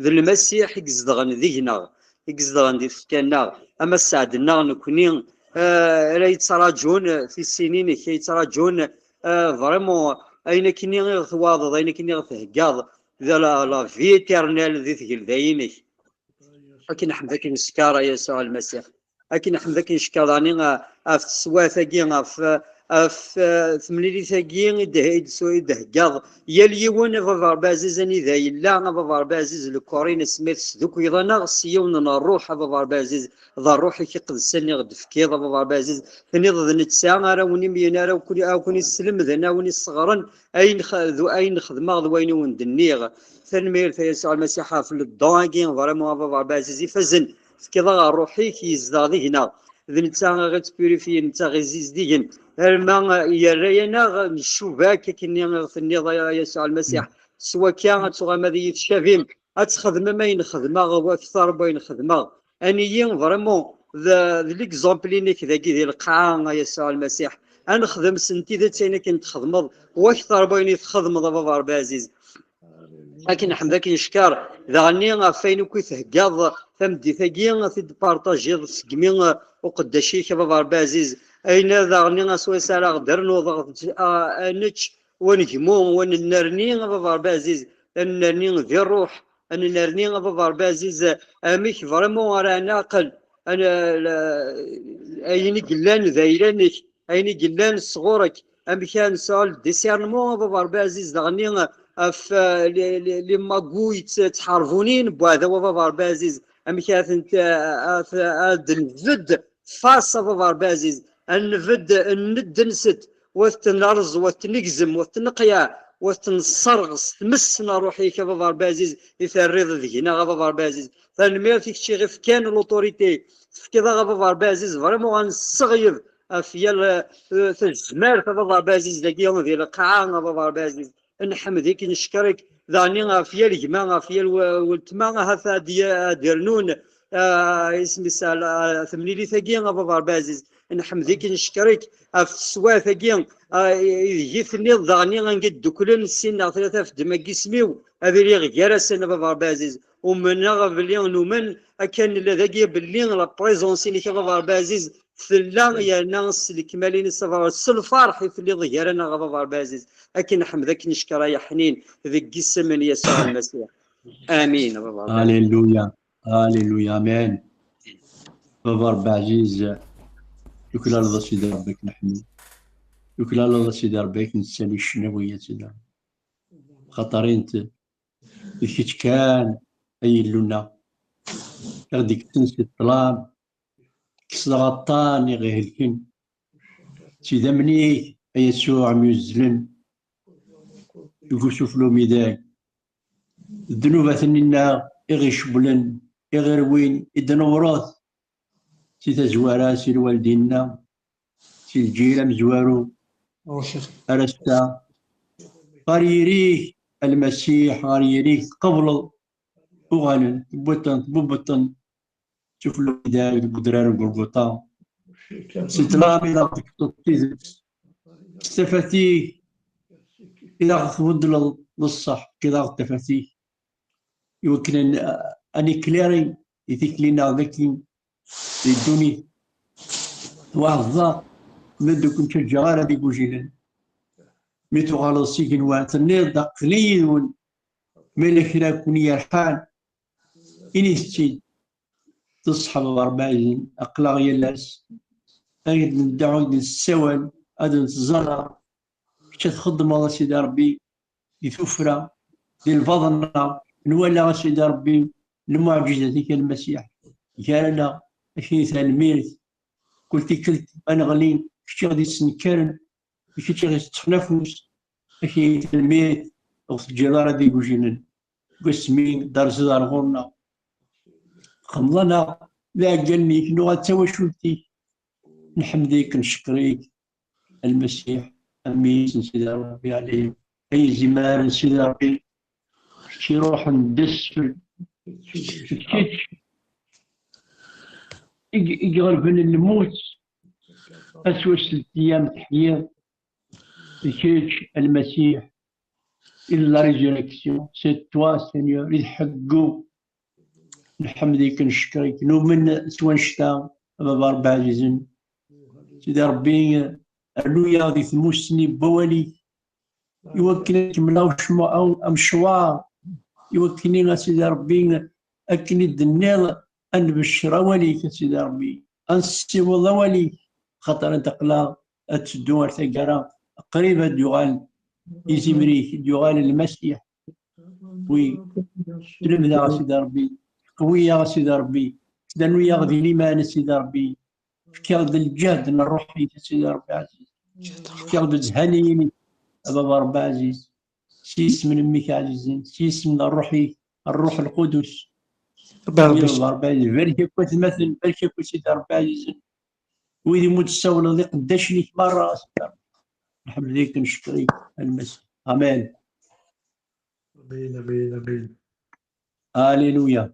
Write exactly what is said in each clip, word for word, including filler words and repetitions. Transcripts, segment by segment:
D Lmasiḥ i izedɣen deg-neɣ, i izedɣen di tfekka-nneɣ, ama sseɛd-nneɣ nekni, eh, ara yettraǧun tissinin-ik, ay yettraǧun, eh, vraiment, ayen akkenni i ɣ-twaḍeḍ, ayen akkenni i ɣ-theggaḍ, d la, la vie éternelle di tgelda-inek. Akken ḥmed akken ncekkeṛ, ay Yasuɛ Lmasiḥ. Akken ḥmed akken ncekkeṛ daɣni, ah, ɣef teswiɛt-agi, ɣef, ɣef, eh, temlilit-agi i d-, i d-, i d-theggaḍ. Yal yiwen, a baba Ṛebbi ɛziz, anida yella, a baba Ṛebbi ɛziz, lekkuṛ-ines mi tesdukkeḍ-aneɣ s yiwen n ṛṛuḥ, a baba Ṛebbi ɛziz, d ṛṛuḥ-ik iqedsen i ɣ-d-tefkiḍ, a baba Ṛebbi ɛziz. Tenniḍ d netta ara wen-imyen, ara wen-, ara wen-islemden, a wen-isseɣren ayen x-, d, ayen xedmeɣ d wayen i wen-d-nniɣ. Tanemmirt, a Yasuɛ Lmasiḥ, ɣef le don-agi, vraiment, a baba Ṛebbi ɛziz, ifazen. Tefkiḍ-aɣ ṛṛuḥ-ik yezdeɣ deg-neɣ. D netta i ɣ-ittpurifiyen, netta i ɣ-izizdigen. Arma yerra-yaneɣ ncuba-k, akkenni i ɣ-tenniḍ, a Yasuɛ Lmasiḥ. S wakka, ad tuɣalem ad iyi-tcabim, ad txedmem ayen xedmeɣ, akteṛ n wayen xedmeɣ. Aniyi, vraiment, d, d l'exemple-inek dagi di lqaɛa, a Yasuɛ Lmasiḥ. Ad nexdem s n tidet ayen akken txedmeḍ, wakteṛ n wayen i txedmeḍ, a baba Ṛebbi ɛziz. Akken ḥmed akken ncekkeṛ daɣenni ɣef wayen akk i theggaḍ tameddit-agi, ad t-id-partajiḍ segmi, uh, uqeddac-ik, a baba Ṛebbi ɛziz. Ayen daɣenni aswayes ara ɣ-d-ternuḍ, ɣ-, a, a nečč, wa negmu, wa nennerni, a baba Ṛebbi ɛziz, ad nennerni di ṛṛuḥ, ad nennerni, a baba Ṛebbi ɛziz, amek vraiment ara neɛqel, a n-, la, ayen i yellan d ayla-nek, ayen i yellan sɣur-k, amek ad nesɛu le discernement, a baba Ṛebbi ɛziz, daɣenni ɣef, eh, les, les, les magouilles tt-, ttḥerbunin n uɛdaw, a baba Ṛebbi ɛziz, amek ad tent-, ad, ad nbedd face, a baba Ṛebbi ɛziz, ad nbedd, ad neddenset, wa t-nerẓ, wa t-negzem, wa t-neqyeɛ, wa t-nesserɣ s tmes n ṛṛuḥ-ik, a baba Ṛebbi ɛziz, i terriḍ deg-neɣ, a baba Ṛebbi ɛziz. Tanemmirt i kečč i ɣ-ifkan l'autorité, tefkiḍ-aɣ, a baba Ṛebbi ɛziz, vraiment ad nesseɣyeb ɣef yal, eh, tazmert, a baba Ṛebbi ɛziz, dagi di lqaɛa, a baba Ṛebbi ɛziz. Nḥemd-ik, neckeṛ-ik, daɣenni ɣef yal gma, ɣef yal wa-, weltma, ahat ad d-, ad d-rnun, ah, isem-is, ah, la-, temlilit-agi, a baba Ṛebbi ɛziz. Nḥemd-ik, neckeṛ-ik ɣef teswiɛt-agi, ah, i, ideg i tenniḍ daɣenni anga dduklen sin neɣ tlata ɣef ddemma n yisem-iw, ad iliɣ gar-asen, a baba Ṛebbi ɛziz. Umneɣ belli numen akken nella dagi belli la présence-inek, a baba Ṛebbi ɛziz, tella yerna s lekmal-ines, a baba, s lferḥ i telliḍ gar-aneɣ, a baba Ṛebbi ɛziz. Akken nḥemd, akken neckeṛ, ay aḥnin, deg yisem n Yasuɛ Lmasiḥ. Amin, a baba Ṛebbi ɛziz. Alléluia. Alléluia. Amen. Baba Ṛebbi ɛziz, tuklaleḍ a Sidi Ṛebbi akken neḥnu. Tuklaleḍ a Sidi Ṛebbi akken nettali ccnawi a Sidi Ṛebbi. Xaṭer int d kečč kan ay Illu-nneɣ, i ɣ-d-ikksen si ṭṭlam, kkseɣ aṭṭan i ɣ-ihelken. S idammen-ik, a Yasuɛ myuzzlen deg usufella umidag, d ddnubat-nni-nneɣ i ɣ-icewwlen, i ɣ-irwin, i d-newret si tazwara, si lwaldin-nneɣ, si lǧil amezwaru, ar ass-a, ɣer yiri-k, a Lmasiḥ, ɣer yiri-k tqebleḍ, uɣalen, tewwiḍ-ten, tbubbeḍ-ten, sufella umidag deg udrar n Gulguṭa. Si ṭṭlam i ɣ-d-tekkseḍ tidet. S tafat-ik i ɣ-tbeddleḍ d ṣṣeḥ, i ɣ-d tafat-ik. Iwakken ad n-, ad nikliri i tikli-nneɣ dagi di ddunit. Twaɛdeḍ-aɣ, ma d ur ken-ttaǧǧaɣ ara d igujilen. Mi tuɣaleḍ s igenwan, tenniḍ-d, aql-i yid-wen, ma yella kra ken-yerḥan, init-tt-id. D ṣṣeḥ a Ṛebbi ɛzizen, aql-aɣ yal ass, ad d-nedɛu, ad d-nessawal, ad d-nttẓalla. Kečč ad txeddmeḍ a Sidi Ṛebbi, di tuffra, di lbaḍna, nwala a Sidi Ṛebbi, lmuɛǧizat-ik a Lmasiḥ, gar-aneɣ, akk-nni tanemmirt, kul tikkelt ma neɣli, kečč i ɣ-d-yettnekkaren, d kečč i ɣ-iteṭṭfen afus, akk-nni tanemmirt, ur ɣ-teǧǧiḍ ara d igujilen, deg wasmi d-terziḍ ar ɣur-neɣ, txedmeḍ-aneɣ d iɛeggalen-ik, nuɣal d tawacult-ik, nḥemd-ik, ncekkeṛ-ik, a Lmasiḥ, a mmi-s n Sidi Ṛebbi ɛli, ay izimer n Sidi Ṛebbi, kečč iṛuḥen d asfel, d kečč i, i iɣelben lmut, ad twasled tiyam teḥyiḍ, d kečč a Lmasiḥ, et de la résurrection. C'est toi, Seigneur, i d ḥeggu. Nḥemd-ik, neckeṛ-ik, numen s wanect-a, a Baba Ṛebbi ɛzizen. Sidi Ṛebbi, rnu-yaɣ di tmussni n wawal-ik, iwakken ad kemmleɣ amecwa-, amecwar, iwakken, a Sidi Ṛebbi, akken i d-tenniḍ, ad nbeccer awal-ik, a Sidi Ṛebbi, ad nessiweḍ awal-ik, xaṭer ad aql-aɣ ad teddu ar taggara, qrib ad d-yuɣal izimer-ik, ad d-yuɣal Lmasiḥ. Wi, lemdeɣ, a Sidi Ṛebbi, qwi-yaɣ, a Sidi Ṛebbi, sdernu-yaɣ di liman, a Sidi Ṛebbi, fkiɣ-d lǧehd n ṛṛuḥ-ik, a Sidi Ṛebbi ɛziz, fkiɣ-d zzhaniyin-ik, a Baba Ṛebbi ɛziz, s yisem n mmi-k ɛzizen, s yisem n ṛṛuḥ-ik, Ṛṛuḥ Lqudus. Ṛebbi Ṛebbi. Ṛebbi ɛziz, barek akk atmaten, barek akk a Sidi Ṛebbi ɛzizen, wid i mu d-tessawleḍ, iqeddacen-ik merra, a Sidi Ṛebbi. Nḥemd-ik, neckeṛ-ik, a Lmasiḥ. Amen. Amin, amin, amin. Alléluia.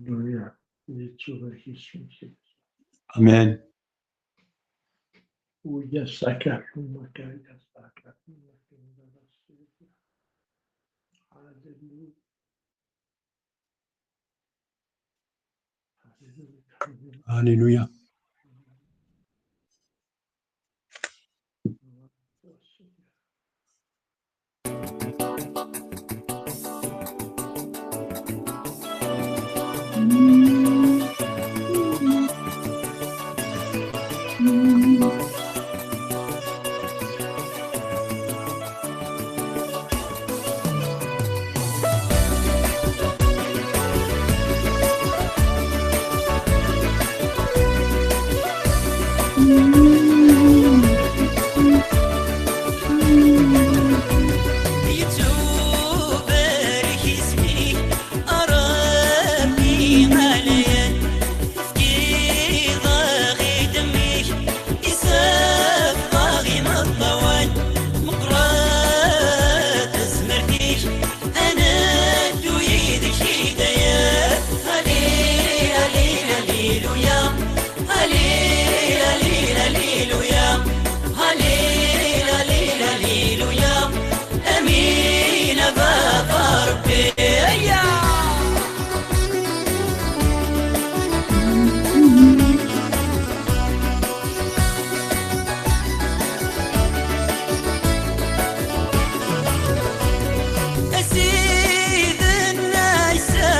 Hallelujah. Yettubarek isem-ik. Amen. Uya sakahuma kaya sakahuma. Hallelujah. Hallelujah. Yettubarek isem-ik, a Ṛebbi ɛlayen. Tefkiḍ-aɣ i ddem-ik, isafeḍ-aɣ imeṭṭawen. Meqqret tezmert-ik, ad neddu yid-k i dayem. Ali, ali, aliluya. Ali, ali, aliluya. Ali, ali, aliluya. Amin, a Baba Ṛebbi. Ayya! A Sidna Ɛisa,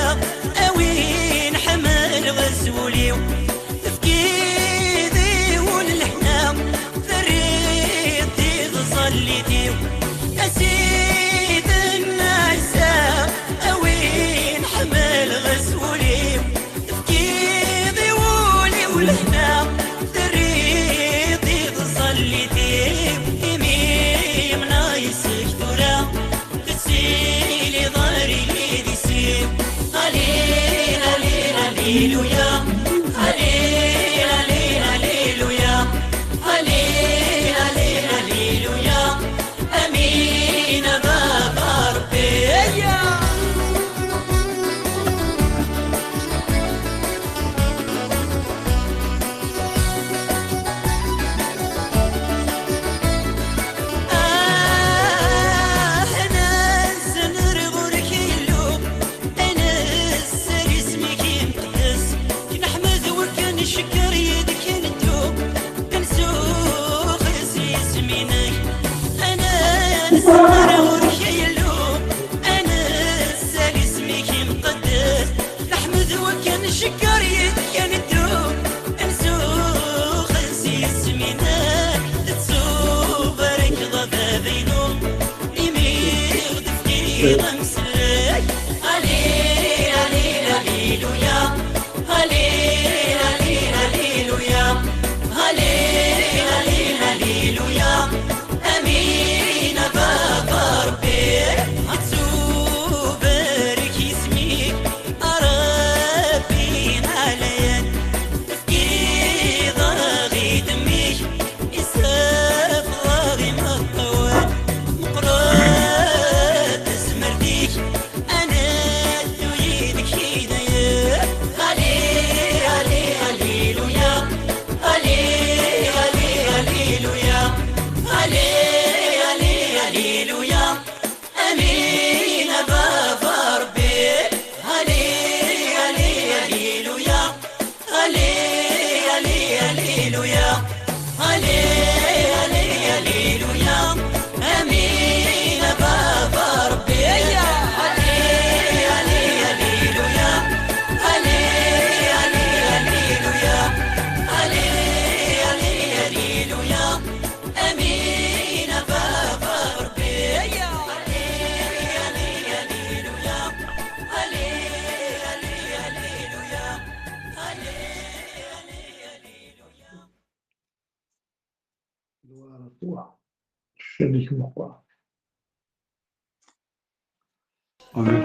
a win ḥemmleɣ s wul-iw, tefkiḍ i wul lehna, terriḍ-t i tẓallit-iw. A Sidna Ɛisa, a win ḥemmleɣ s wul-iw, tefkiḍ i wul-iw lehna, terriḍ-t i tẓallit-iw. Imi yemneɣ yes-k tura, tessiliḍ ar yili di s-iw. Ali, ali, aliluya. Ali, ali, aliluya. Ali, ali, aliluya. Amin, a Baba Ṛebbi. Ayya! Ah, ad nzerreɣ ɣur-k, ay Illu, ad nessali isem-ik imqeddes, ad k-neḥmed, ad k-ncekkeṛ, yid-k ad neddu, ad nsuɣ s yisem-inek. Ad nzerreɣ ɣur-k, ay Illu, ad nessali isem-ik imqeddes, neḥmed, ad k-ncekkeṛ, yid-k ad neddu, ad nsuɣ s yisem-inek. Tettubarkeḍ a baba-inu, imi ɣ-d-tefkiḍ amsellek. Ali, ali, aliluya. Ali, ali, aliluya. Ali, ali, aliluya. Amin, a Baba Ṛebbi. Ad ttubarek isem-ik, a Ṛebbi ɛlayen. Tefkiḍ-aɣ i ddem-ik, isafeḍ-aɣ imeṭṭawen. Meqqret tezmert-ik, ad neddu yid-k i dayem. Ali, ali, aliluya. Ali, ali, aliluya. Ali, ali, aliluya. Amin, a Baba Ṛebbi. Ali, ali, aliluya. Ali, ali, aliluya. Ali, ali, aliluya. Amin, a Baba Ṛebbi. Ali, ali, aliluya. Ali, ali, aliluya. Ali, ali, aliluya. Amin, a Baba Ṛebbi. Ali, ali, aliluya. Ali, ali, aliluya. Ali, ali, aliluya. Gloire à toi. Ccerk meqqer. Amen.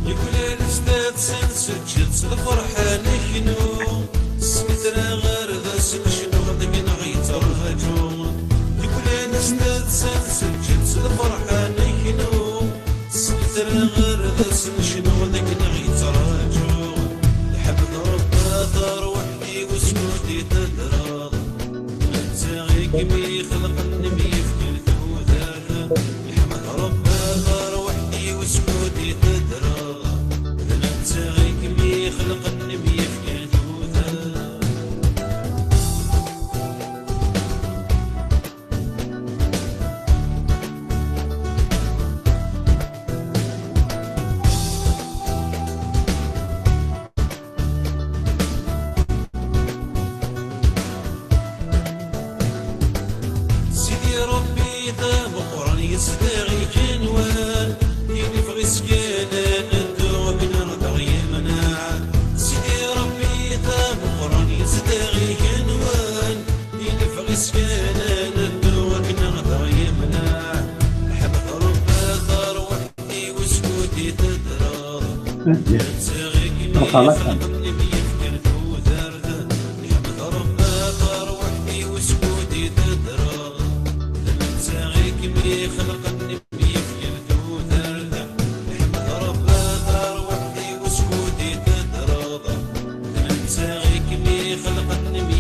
Yuklal sdat-sen seǧǧet lferḥ-nni kennu. Smitreɣ ar d-asen cnuɣ deg-neɣ yettraǧu. Yuklal sdat-sen seǧǧet lferḥ-nni kennu. Smitreɣ ar d-asen cnuɣ deg-neɣ yettraǧu. Lḥemd Rebbi a tarwiḥt-iw skud i teddreḍ. D netta i kem-ixelqen mi yefkan tudert. Lḥemd Rebbi a tarwiḥt-iw skud i teddreḍ. D netta i kem-ixelqen mi yefkan tudert. Sidi Ṛebbi d ameqqran yezdeɣ igenwan, ineffeɣ isekkilen dduɣ bnan daɣ yemneɛ. Sidi Ṛebbi d ameqqran yezdeɣ igenwan, ineffeɣ isekkilen dduɣ bnan daɣ yemneɛ. Lḥemd Ṛebbi a tarwiḥt-iw skud i teddreḍ. Lxalat. Lḥemd Ṛebbi a tarwiḥt-iw skud i teddreḍ. D netta i kem-ixelqen mi yefkan tudert. Lḥemd Ṛebbi a tarwiḥt-iw skud i teddreḍ. D netta i kem-ixelqen mi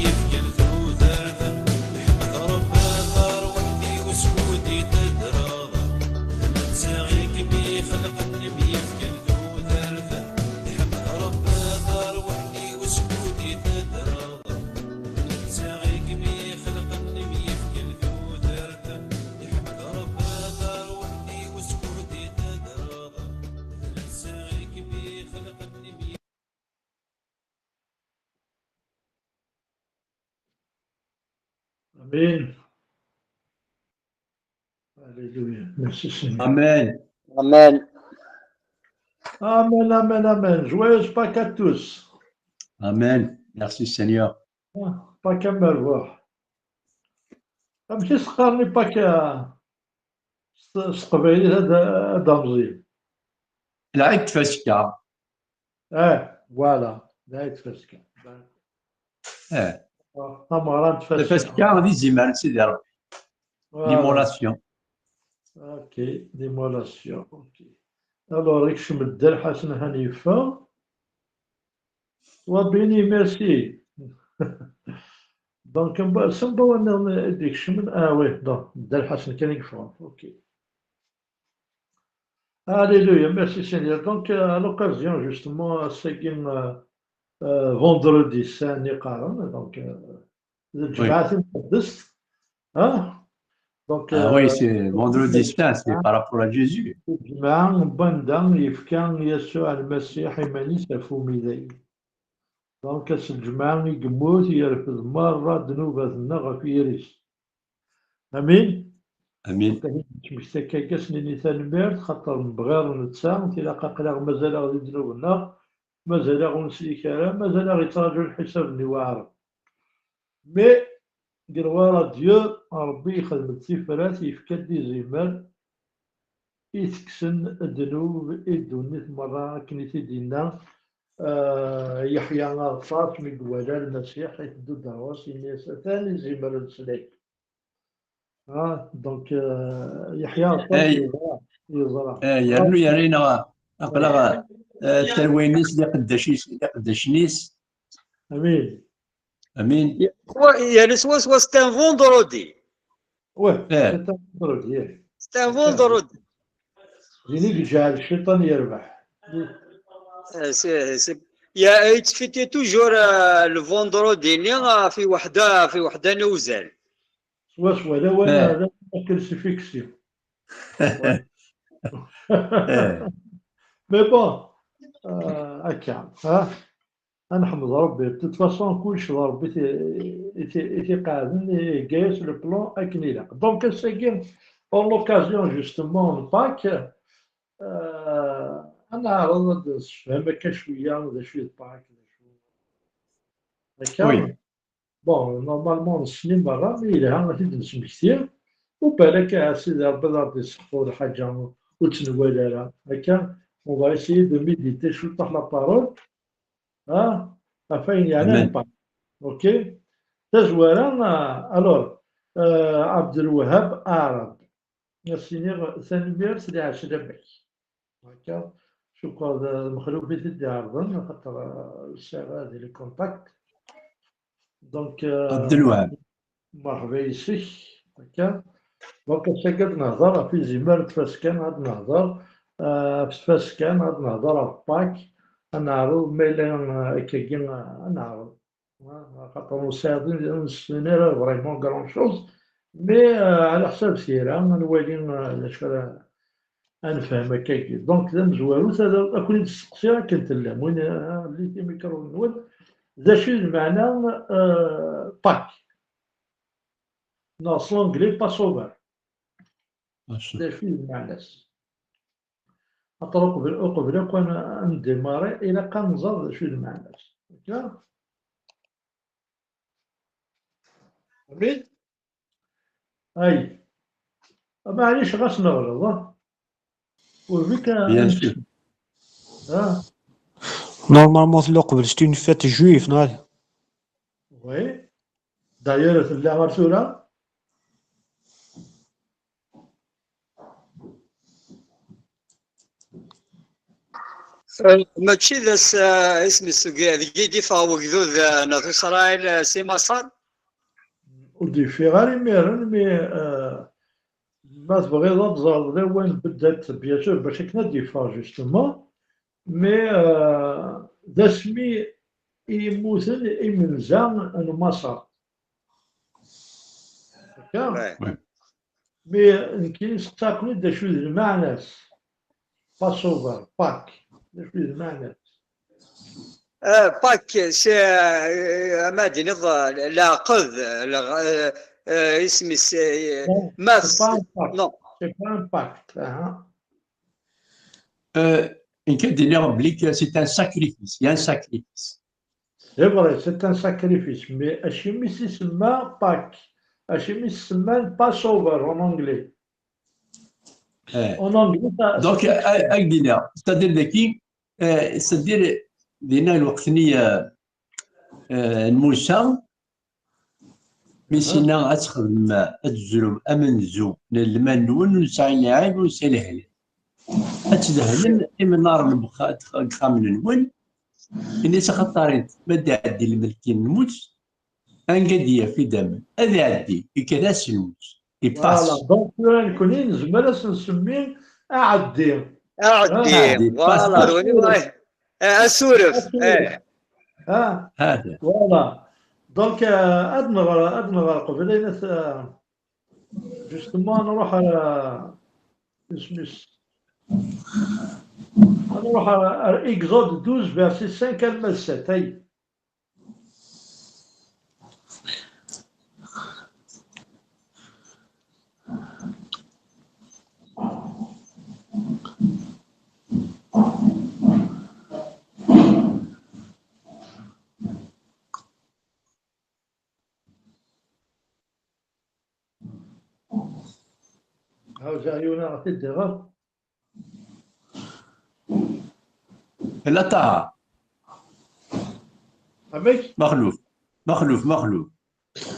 Amin. Alléluia. Merci Seigneur. Amen. Amen. Amen, amen, amen. Joyeuse Pâques à tous. Amen. Merci Seigneur. Ah, Pâques am rrbeḥ. Amek i s-qqaren i Pâques, ah, s, s teqbaylit ad, ad amẓin? Lɛid tfaska. Eh, voilà. Lɛid tfaska. Eh. Tameɣra n tfaska. Tafaska d izimer n Sidi Ṛebbi. Voilà. L'immolation. Ok, l'immolation. Ok. Alors, ikcem Dda Lḥasen han yeffeɣ. Wa bini, merci. Donc, mba-, semba wa nniḍen i d-ikecmen. Ah oui, donc, Dda Lḥasen kan i yeffɣen. Ok. Alléluia, merci Seigneur. Donc, euh, à l'occasion, justement, ass-agi, euh, euh, vendredi saint i qqaren, donc, euh, d lǧemɛa timqeddest, hein? Donc, ah oui, euh, c'est vendredi saint, c'est par rapport à Jésus. Lǧemɛa n wanda yefka Yasuɛ Lmasiḥ iman-is ɣef umidag. Donc, ass n lǧemɛa i yemmut, yerfed merra ddnubat-nneɣ ɣef yiri-s. Amin. Amin. Nettmekti akka, akka s-nini tanemmirt, xaṭer mebɣir netta, tilaq aql-aɣ mazal-aɣ di ddnub-nneɣ, mazal-aɣ ur neslik ara, mazal-aɣ yettraǧu lḥisab-nni iweɛren. Mais, grâce à Dieu, Ṛebbi yexdem-d tifrat, yefka-d izimer i tekksen ddnub i ddunit merra, akken i t-id-yenna, euh, Yeḥya Aṭas mi iwala Lmasiḥ iteddu-d ɣur-s, yenna-yas: "Atan izimer n leslak." Ah, donc, euh, Yeḥya Aṭas yeẓra, yeẓra. Eh, yernu yerra-aneɣ aql-aɣ, eh, tarwiḥin-is d iqeddacen-is, d iqeddacen-is. Amin. Amin. Wa-, yerna swaswa, c'est un vendredi. Ouais, eh, c'est un vendredi, eh. C'est un vendredi. Din i yeǧɛel cciṭan yerbeḥ. Eh, c'est, c'est, il y a, yettfiti toujours, euh, le vendredi-nni, euh, fi weḥda, fi weḥda n uzal. Swaswa, lawan, eh, la crucifixion. Eh. Mais bon, euh, akka, hein? Ad neḥmed Ṛebbi. De toute façon, kullec d Ṛebbi i t-, i t-, i t-iqeɛden, ihegga-yas le plan akken ilaq. Donc, ass-agi, en l'occasion, justement, n Pâques, euh, ad neɛreḍ ad d-nessefhem akka cwiya d acu i d Pâques, d acu. Akka? Oui. Bon, normalement, nessen i merra, mais yelha ad t-id-nesmekti. U balak, ah, Sidi Ṛebbi ad aɣ-d-iseḥfu lḥaǧa ur tt-nwala ara. Akka, on va essayer de méditer cwiṭ la parole, ah, ɣef wayen yeɛnan Pâques. Ok? Tazwara, ah, alors, euh, Abdelwahab Arab, ad s-iniɣ tanemmirt, lɛeslama-k. Akka, cukkeɣ d, d Mexluf i t-id-iɛerḍen, axaṭer, euh, sɛiɣ di les contacts. Donc, euh, Abdelwahab. Merḥba yes-k. Akka. Donc, ass-agi ad nehḍer ɣef izimer n tfaska, ad nehḍer, euh, ɣef tfaska, ad nehḍer ɣef Pâques, ad neɛreḍ ma yella, euh, akkagi, euh, ad neɛreḍ. Axaṭer ur nesɛi, ur nessin ara vraiment grand chose, mais, euh, ɛla ḥsab tira, ad nwali, euh, d acu ara, ad nefhem akkagi. Donc, d amezwaru, ad, ad ken-id-steqsiɣ akken tellam. Win, euh, llit imikṛunen-nwen, d acu i d lmeɛna, euh, Pâques? Neɣ s l'anglais, Passover. D acu i d lmeɛna-s? Axaṭer uqbel, uqbel akk ad n-, ad ndémarrer, ilaq ad nẓer d acu i d lmeɛna-s. Akka? Amin? Ay. Maɛlic, ɣas neɣleḍ, ah. Ur bik a-, Bien sûr. Ah. Normalement, tella uqbel, c'est une fête juive, non? Oui. D'ailleurs, tella ar tura. Euh, mačči d ass, euh, isem-is, deg, deg i d-iffeɣ wegdud, euh, n At Isṛayil, euh, si Maṣer? Ur d-yeffiɣ ara imiren, mi, euh, ma tebɣiḍ ad teẓreḍ lawan beddat, bien sûr, bac akken ad d-yeffeɣ, justement, mais, euh, d asmi i mmuten imenza n Maṣer. Akka? Ouais. Ouais. Mi nekkini seqsaɣ-ken-id d acu d lmeɛna-s. Passover, Pâques, d acu d lmeɛna-s? Euh, Pâques, c'est, euh, ama ad iniḍ, euh, leɛqed, le-, euh, euh, isem-is, euh, Non, ma c'est pas un pacte. Non. C'est pas un pacte, hein. Euh, nekk ad iniɣ belli que c'est un sacrifice, il y a un sacrifice. C'est vrai, c'est un sacrifice, mais acimi i s-isemma Pâques? Acimi i s-semman Passover en anglais? Eh. En anglais, ça, Donc, ça euh, euh, c'est-à-dire daki, euh, c'est-à-dire, dinna lweqt-nni, euh, euh, n Musa, mi s-yenna ad txedmem, ad tzulem amenzu n lmal-nwen, ur nesɛi lɛib, ur nesɛi lehlak. Ad tdehlem imennaṛen n uxa-, deg yexxamen-nwen, ini-as axaṭer ma d-iɛeddi lmelk n lmut, anga d-yaf idammen, ad iɛeddi, ikker-as lmut, ipass. Voilà, donc tura nekkni nezmer ad s-nsemmi aɛeddi. Aɛeddi, aɛeddi, voilà, pass. D win i bɣiɣ. Eh, asuref, asuref. Eh. Ah, voilà. Donc, euh, ad nɣer, ad nɣer qbel ayen at, euh, justement, ad nruḥ ar, euh, isem-is. Ad nruḥ ar, ar Exode douze, verset cinq alma d sept, ay. Hawza Yuna, ɣef iddiɣer. Ella Taha. Amek? Mexluf. Mexluf, Mexluf.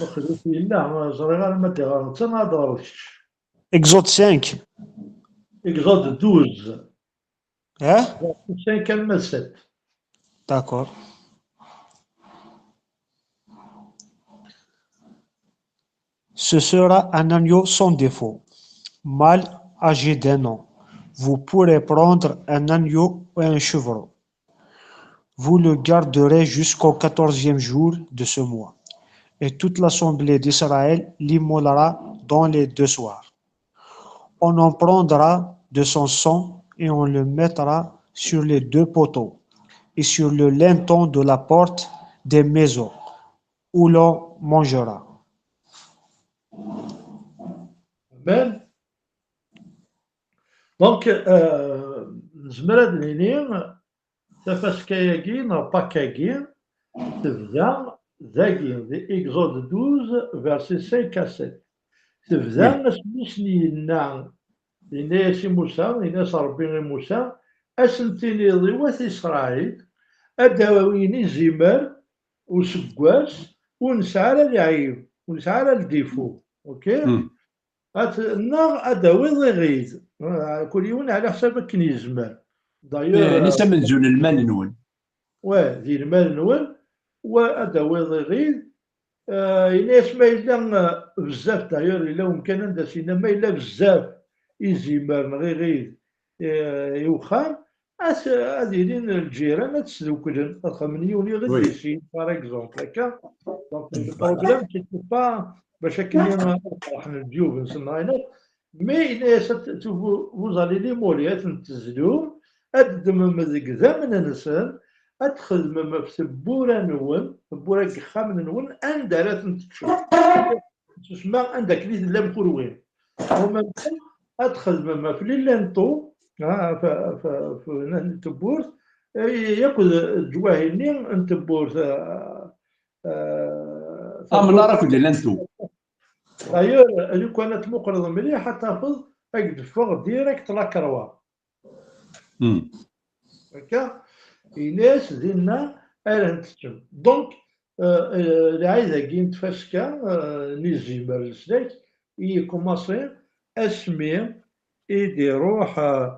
Mexluf yella, ma ẓriɣ ara ma d-iɣer netta neɣ ad d-ɣer kečč. Exode cinq. Exode douze. Hein? Cinq alma d sept. D'accord. Ce sera un agneau sans défaut, mâle âgé d'un an. Vous pourrez prendre un agneau et un chevreau. Vous le garderez jusqu'au quatorzième jour de ce mois, et toute l'assemblée d'Israël l'immolera dans les deux soirs. On en prendra de son sang et on le mettra sur les deux poteaux et sur le linteau de la porte des maisons où l'on mangera. Amen. Donc, euh, nezmer ad nini, tafaska-agi neɣ Pâques-agi tebda dagi, di Exode douze, verset cinq à sept. Tebda Oui. asmi i sen-yenna Yenna-yas i Musa, yenna-yas Ṛebbi i Musa, ad sen-tiniḍ i wat Isṛayil, ad d-awin izimer useggas ur nesɛi ara lɛib, ur nesɛi ara ldifu. Ok? Ad, neɣ ad d-tawiḍ iɣid. Kul yiwen ɛla ḥsab akken yezmer. D'ailleurs, eh, nis amenzu n lmal-nwen. Wa, di lmal-nwen, wa ad d-tawiḍ iɣid. Eh, yenna-yas ma yella, eh, bezzaf, d'ailleurs, yella umkan anda s-yenna ma yella bezzaf izimer neɣ iɣid, eh, i uxxam, ad, ad ilin lǧiran ad sduklen, ad xedmen yiwen iɣid di sin, par exemple, akka. Donc, le problème, c'était pas bac akken ad ferḥen leǧyub-nsen, neɣ ayen akk, mais yenna-yas, vous, vous allez les moler, ad ten-tezlum, ad ddmem deg idammen-nsen, ad txedmem ɣef tewwura-nwen, tewwura n yexxamen-nwen, anda ara tent-teččem. Tusma anda akken i tellam kunwi. En même temps, ad txedmem ɣef les linteaux, ah, f, f, f, n tewwurt, eh, yakk d leǧwahi-nni n tewwurt, ah, ah, amnar akked les linteaux. D'ailleurs, lukan ad tmuqleḍ mliḥ, ad tafeḍ ad d-teffeɣ direct la croix. Akka, yenna-yas dinna ara ten-teččem. Donc, euh, euh, lɛid-agi n tfaska, euh, n izimer leslak, i yekumaṣi asmi i d-iruḥ, euh,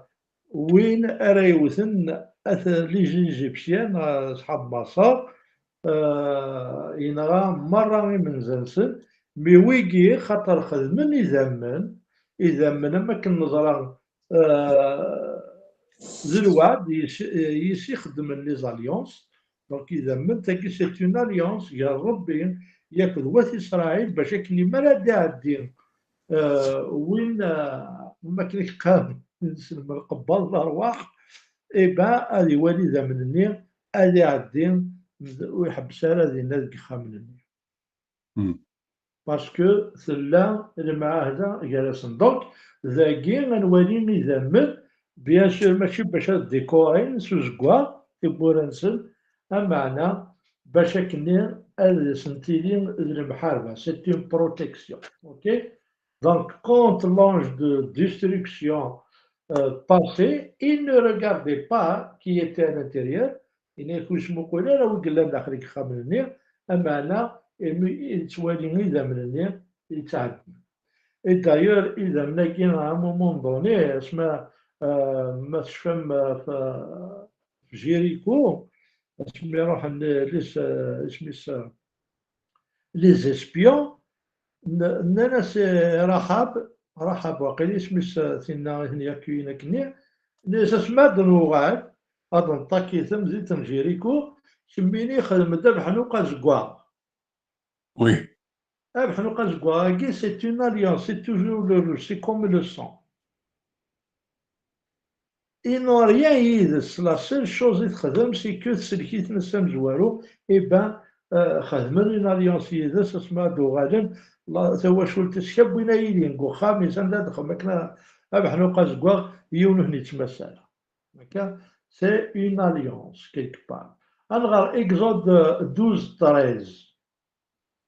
win ara yewten at les Égyptiens, euh, ṣṣḥab Maṣer, euh, yenɣa merra imenza-nsen, mi wigi xaṭer xedmen idammen, idammen am akken neẓra, euh, d lweɛd yis, yis i xeddmen les alliances. Donc idammen tagi c'est une alliance gar Rebbi yakk d wat Isṛayil bac akken mi ara d-iɛeddi, euh, win, euh, am akken i yeqqar s lmelqebba d lerwaḥ, eh ben, ad iwali idammen-nni, ad iɛeddi, ur iḥebbes ara dinna deg yixxamen-nni. Parce que tella lemɛahda gar-asen. Donc, dagi, ad nwali idammen, bien sûr, mačči bac ad décorin s uzeggaɣ tiwwura-nsen, ameɛna, bac akken ad asen-tili d lemḥarba. C'est une protection. Ok? Donc, quand l'ange de destruction, euh, passait, il ne regardait pas qui était à l'intérieur, yenna-yak ur yesmuqul ara wi yellan daxel deg yixxamen-nni, ameɛna imi yettwali idammen-nni yettɛeddi. Et d'ailleurs, idammen-agi, à un moment donné, asma, euh, ma tecfam, euh, f, f Jéricho, asmi ruḥen les, les, euh, isem-is, euh, les espions, n, nnan-as i Raḥab, Raḥab waqil isem-is, euh, tinna i ten-yakuyin akkenni, nnan-as asma ad d-nuɣal, ad nṭaki tamdint n Jéricho, kemmini xdem-d abeḥnuq azeggaɣ. Oui. Abeḥnuq azeggaɣ-agi, c'est une alliance, c'est toujours le, c'est comme le sang. Il n'a rien yid-s. La seule chose i texdem, c'est que tsellek-iten s amezwaru, eh ben, euh, xedmen une alliance yid-s, asma ad d-uɣalen, la, tawacult-is, kra n win ara yilin deg uxxam-is, anda ad d-xedmen akken a, abeḥnuq azeggaɣ, yiwen ur ten-yettmassa ara. Akka, c'est une alliance, quelque part. Ad nɣer Exode douze treize.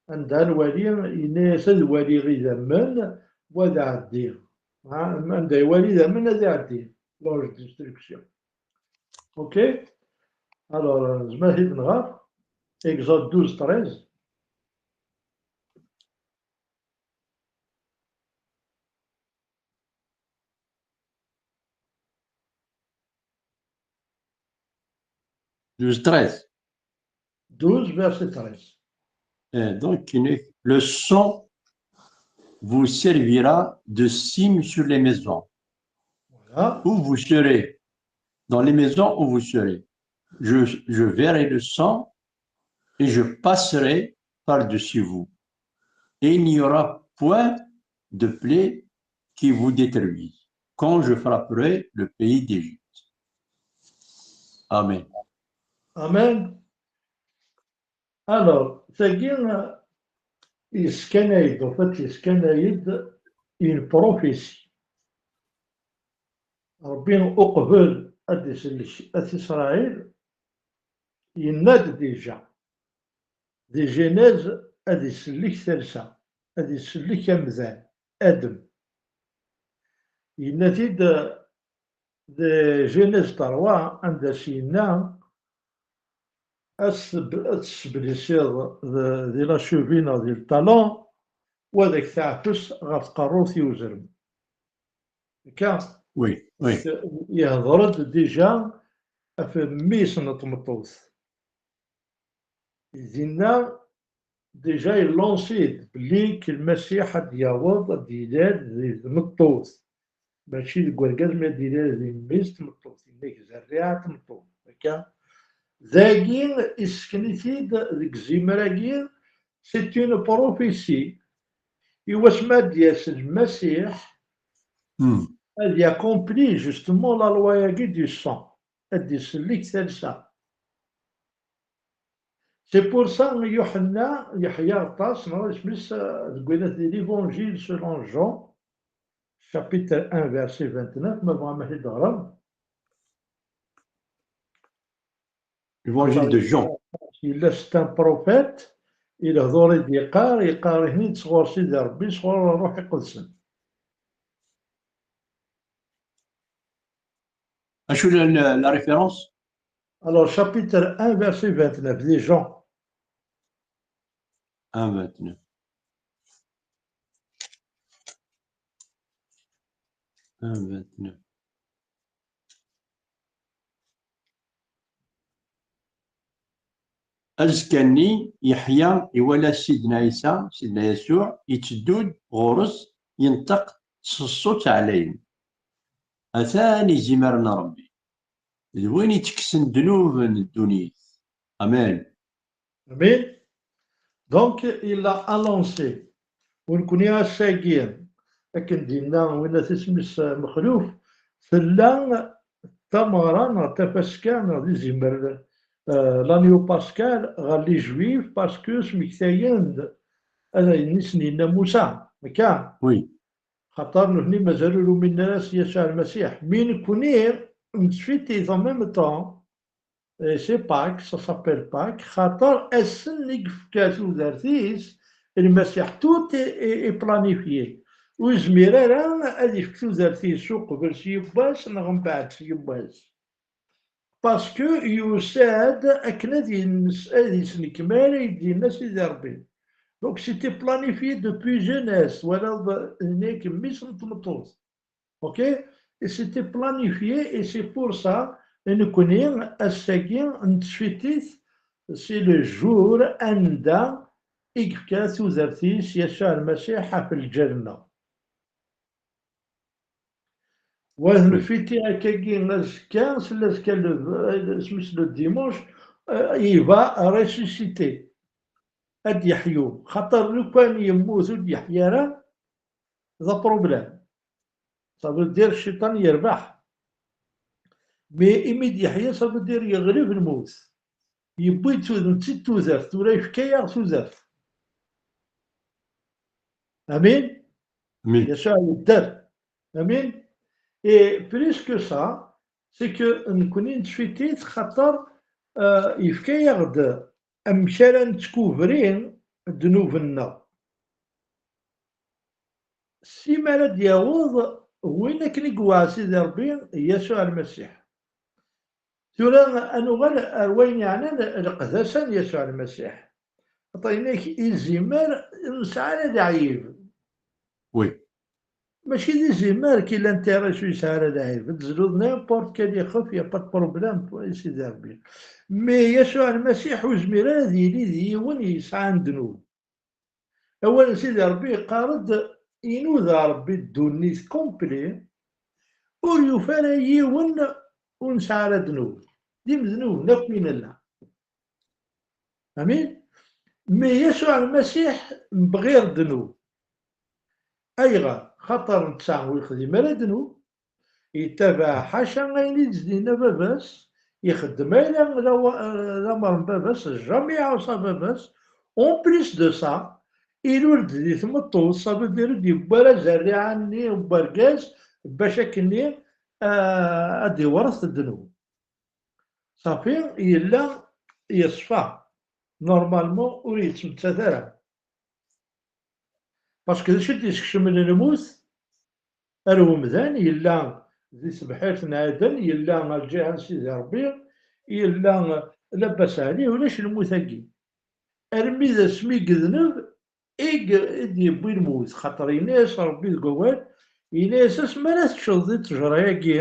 Anda nwali, yenna-yas ad waliɣ idammen, wa ad ɛeddi. Ha, anda iwali idammen, ad iɛeddi. L'ange de destruction. Ok? Alors, euh, nezmer ad t-id-nɣer. Exode douze treize. Douze treize. Douze, verset treize. Euh, donc, le sang vous servira de signe sur les maisons. Voilà. Où vous serez, dans les maisons où vous serez. Je, je verrai le sang et je passerai par-dessus vous. Et il n'y aura point de plaie qui vous détruise quand je frapperai le pays d'Égypte. Amen. Amen. Alors, tagi, euh, yeskanay-d, en fait, yeskanay-d une prophétie. Rebbi uqbel ad d-isellek at Isṛayil, yenna-d déjà, di Genèse, ad isellek talsa, ad isellek amdan, Adem. Yenna-t-id, eh, di Genèse trois, anda s-yenna, ad s-, ad tesseblisiḍ di, di la cheville neɣ di le talon, u ad ak-teɛfes ɣer tqerrut i uzrem. Akka, oui, oui, yehḍer-d déjà ɣef mmi-s n tmeṭṭut. Dinna, déjà, ilansi-d belli k-, Lmasiḥ ad d-yaweḍ, ad d-yilal di tmeṭṭut. Mačči deg urgaz, mi ad d-yilal di mmi-s tmeṭṭut. Yenna-k zerriɛa tmeṭṭut. Akka? Dagi, issken-it-id deg zimer-agi, c'est une prophétie. I wasmi ad d-yas Lmasiḥ, hmm, ad yakompli justement la loi-agi du sang, ad d-isellek talsa. C'est pour ça, Yuḥenna, Yeḥya aṭas, neɣ isem-is, euh, deg wayen di l'Évangile selon Jean, chapitre un, verset vingt-neuf, ma bɣam ad t-id-ɣrem. Évangile de Jean. Yella c'est un prophète, i lehdur i d-yeqqar, yeqqar-iten-id sɣur Sidi Ṛebbi, sɣur Ṛṛuḥ Iqedsen. Acu la, la, la référence? Alors, chapitre un, verset vingt-neuf, de Jean. Un, vingt-neuf. Un, vingt-neuf. Azekka-nni, Yeḥya iwala Sidna Ɛisa, Sidna Yasuɛ, itteddu-d ɣur-s, yenṭeq s ṣṣut ɛlayen: "Atan izimer n Ṛebbi, d win ittekksen ddnub n ddunit." Amen. Amin. Donc, il a annoncé. U nekkni ass-agi, akken d-yenna winna isem-is, eh, Mexluf, tella tameɣra neɣ tafaska neɣ d izimer, eh, l'agneau pascal ɣer les Juifs, parce que smektayen-d ayen i sen-yenna Musa, akka? Oui. Xaṭer nutni mazal ur uminen ara s Yasuɛ Lmasiḥ. Mi nekkni, nettfiti en même temps, et c'est Pâques, ça s'appelle Pâques, xaṭer ass-n i yefka tudert-is Lmasiḥ, tout est, est, est planifié. Ur yezmir ara ad yefk tudert-is uqbel s yiwwas neɣ mbeɛd s yiwwas. Parce que yusa-d akken ad yens-, ad yesnekmal ayen d-yenna Sidi Ṛebbi. Donc, c'était planifié depuis Genèse, twalaḍ, nekk mmi-s n tmeṭṭut. Ok? Et c'était planifié, et c'est pour ça, nekkni, ass-agi, nettfiti-t, c'est le jour anda i yefka tudert-is Yasuɛ Lmasiḥ ɣef lǧal-nneɣ. Wa nfiti akkagi azekka, s l'azekka le, isem-is le dimanche, euh, il va ressusciter. Ad d-yeḥyu. Xaṭer lukan yemmut ur d-yeḥya ara, d aproblème. Ça veut dire cciṭan yerbeḥ. Mais imi d-yeḥya, ça veut dire yeɣleb lmut. Yewwi-d tud-, netta tudert, tura yefka-yaɣ tudert. Amin? Amin. Yasuɛ yedder. Amin? Et plus que ça, c'est que nekkni nettfiti-t xaṭer, euh, yefka-yaɣ-d amek ara nettkubri ddnub-nneɣ. Si mi ara d-yaweḍ win akken i yewɛa Sidi Ṛebbi, Yasuɛ Lmasiḥ. Tura ad nuɣal ar wayen yeɛnan leqdasa n Yasuɛ Lmasiḥ. Aṭayen-ik izimer ur nesɛi ara leɛyib. Oui. Mačči d izimer qui l'intéresse, ur yesɛi ara leɛyib. Ad tezluḍ n'importe quel ixef, y a pas de problème, i Sidi Ṛebbi. Mais Yasuɛ Lmasiḥ ur yezmir ara ad yili d yiwen yesɛan ddnub. Awal n Sidi Ṛebbi yeqqar-d, inuda Ṛebbi ddunit complet, ur yufi ara yiwen ur nesɛi ara ddnub. D imednuben akk i nella. Amin? Mais Yasuɛ Lmasiḥ mebɣir ddnub. Ayɣer? Xaṭer netta ur yexdim ara ddnub. Yettabaɛ ḥaca ayen i d-yenna baba-s, ixeddem ala lawa-, lamer n baba-s, jamais iɛuṣa baba-s. En plus de ça, ilul-d di tmeṭṭut, ça veut dire ur d-yewwi ara zerriɛa-nni n wergaz bac akkenni, ah, ad d-iwret ddnub. Ṣafi, yella yeṣfa. Normalement, ur yettmettat ara. Parce que d acu i d-iskecmen lmut? ar umdan, yella di tebḥirt n Ɛiden, yella ar lǧiha n Sidi Ṛebbi, yella labas ɛli, ulac lmut-agi. Armi d asmi i yedneb, i d-yewwi lmut, xaṭer yenna-yas Ṛebbi deg wawal, yenna-yas asmi ara teččeḍ di ttejṛa-agi,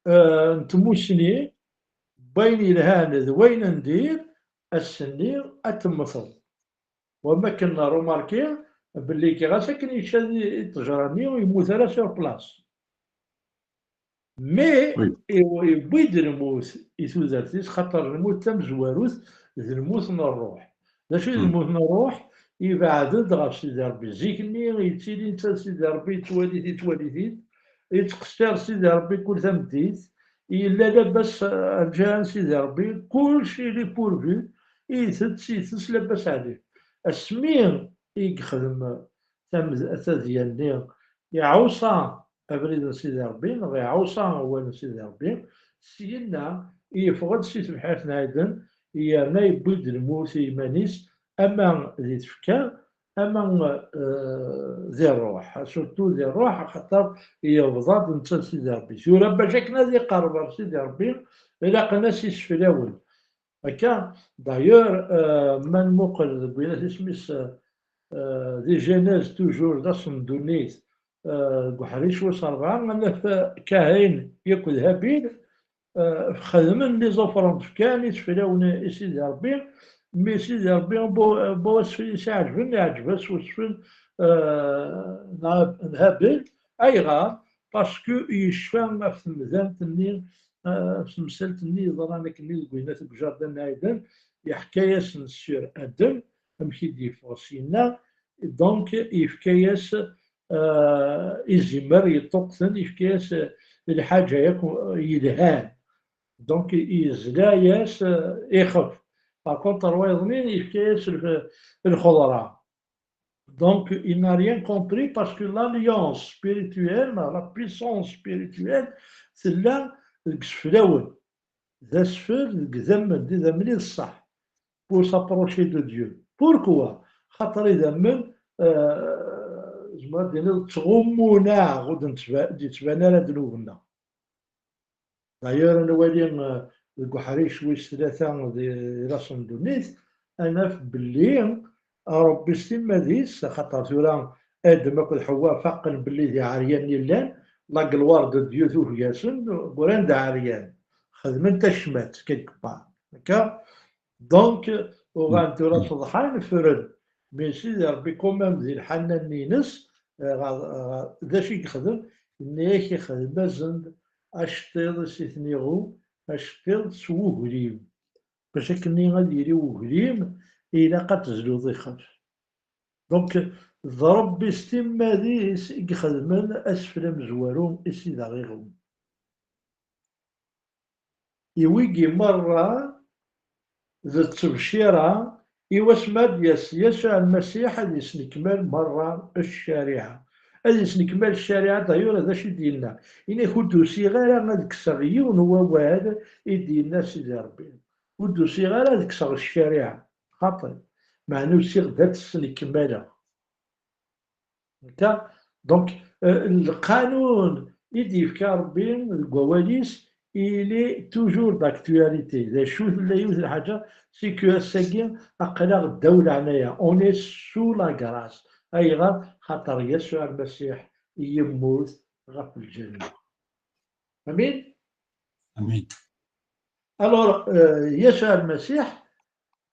eh, n tmussni, n wayen yelhan d wayen n dir, ass-nni ad temmteḍ. Wama akken remarqué belli ɣas akken yečča di ttejṛa-nni, ur yemmut ara sur place. Mais yewwi-d lmut i tudert-is, xaṭer lmut tamezwarut d lmut n ṛṛuḥ. D acu i d lmut n ṛṛuḥ? Ibeɛɛed-d ɣef Sidi Ṛebbi. Zik-nni yettili netta d Sidi Ṛebbi, yettwali-t, yettwali-t-id, yettqeṣṣir Sidi Ṛebbi kul tameddit, yella labas, eh, lǧiha n Sidi Ṛebbi, kullec il est pourvu, itett, itess labas ɛlih. Asmi i yexdem tamd-, tadya-nni, iɛuṣa abrid n Sidi Ṛebbi, neɣ iɛuṣa awal n Sidi Ṛebbi, syenna yeffeɣ-d si tebḥirt n Ɛiden, yerna yewwi-d lmut i yiman-is, ama di tfekka, ama, eh, di ṛṛuḥ, surtout di ṛṛuḥ, axaṭer yebḍa-d netta d Sidi Ṛebbi. Tura bac akken ad iqerreb ɣer Sidi Ṛebbi, ilaq ad as-isfel awal. Akka, d'ailleurs, euh, ma nmuqel deg winat isem-is, euh, di Genèse toujours, d ass n ddunit, euh, deg uḥric wis ṛebɛa, ad naf Kahin yakk d Habil, euh, xedmen les offrandes, fkan iseflawen i Sidi Ṛebbi, mi Sidi Ṛebbi, bu, bu asfel i s-iɛeǧben, iɛǧeb-as usfel, euh, n Hab-, n Habil. Ayɣer? Parce que yecfa ɣef temdant-nni, eh, ɣef temsalt-nni yeḍran akkenni deg winnat deg jardin n Ɛiden, yeḥka-yasen sur Adem, amek i d-yeffeɣ syenna, donc yefka-yas, eh, izimer yeṭṭuqten, yefka-yas, eh, lḥaǧa yakk yelhan. Donc yezla-yas, eh, ixef. Par contre, ɣer wayeḍnin yefka-yas lf-, lxeḍra. Donc, il n'a rien compris parce que l'alliance spirituelle, la puissance spirituelle, tella deg iseflawen. D asfel deg idammen, d idammen i d ṣṣeḥ pour s'approcher de Dieu. Pourquoi? Xaṭer idammen, euh, zemreɣ ad d-iniɣ, ttɣummun-aɣ, ur d-nettba-, d-yettban ara ddnub-nneɣ. D'ailleurs, ad nwali, euh, deg uḥric wis tlata di, di laṣ n ddunit, ad naf belli Ṛebbi s timmad-is, axaṭer tura Adem akked Ḥewwa faqen belli d iɛeryanen i llan, la gloire de Dieu tugi-asen, uran d aɛeryan, xedmen tacmat, quelque part. Akka? Donc, uɣalen tura ṣeḍḥan, ffren. Mais Sidi Ṛebbi, quand même, di lḥanna-nni-ines, eh, ɣer, ɣer, d acu i yexdem? Yenna-yak ixdem-asen-d aceṭṭiḍ i s-iten-iɣu, aceṭṭiḍ s wuglim. Bac akkenni ad yili wuglim, ilaq ad tezluḍ ixef. Donc, d Ṛebbi s timmad-is i ixedmen asfel amezwaru i s-idaɣ iɣum. I wigi merra d ttebcira i wasmi ad d-yas Yasuɛ Lmasiḥ ad yesnekmal merra ccariɛa. Ad yesnekmal ccariɛa, d'ailleurs, d acu i d-yenna? Ini-ak, ur d-usiɣ ara ad kkseɣ yiwen n wawal i d-yenna Sidi Ṛebbi. Ur d-usiɣ ara ad kkseɣ ccariɛa. Xaṭi. Meɛna usiɣ-d ad tt-snekmaleɣ. Akka? Donc, euh, lqanun i d-yefka Ṛebbi deg wawal-is, il est toujours d'actualité. D acu tella yiwet n lḥaǧa, c'est que ass-agi aql-aɣ ddaw leɛnaya. On est sous la grâce. Ayɣer? Xaṭer Yasuɛ Lmasiḥ yemmut ɣef lǧal-nneɣ. Amin? Amin. Alors, euh, Yasuɛ Lmasiḥ,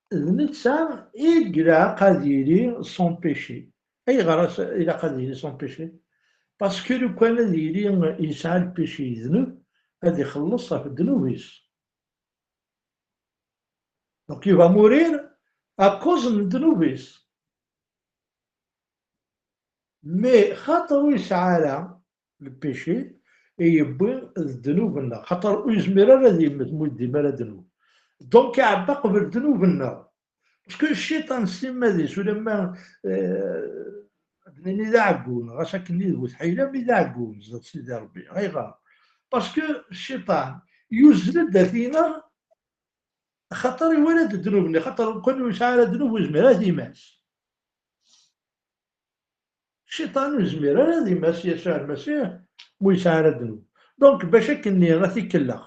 d netta i ilaq ad yili sans péché. Ayɣer as-, ilaq ad yili sans péché? Parce que lukan ad yili yesɛa lpici, ddnub, ad ixelleṣ ɣef ddnub-is. Donc, il va mourir à cause n ddnub-is. Mais xaṭer ur yesɛi ara lpici i yewwi d ddnub-nneɣ, xaṭer ur yezmir ara ad yemmet ma ur yeddim ara ddnub. Donc, iɛebba qbel ddnub-nneɣ. Parce que cciṭan s timmad-is, ulamma, eh, ad nini d aɛeggun, ɣas akken d bu tḥila, mi d aɛeggun zdat Sidi Ṛebbi. Ayɣer? Parce que cciṭan yuzzel-d at-ineɣ, xaṭer iwala-d ddnub-nni, xaṭer kan ur yesɛi ara ddnub, ur yezmir ara ad t-imas. Cciṭan ur yezmir ara ad imas Yasuɛ Lmasiḥ ma ur yesɛi ara ddnub. Donc, bac akken-nni ad t-ikellex,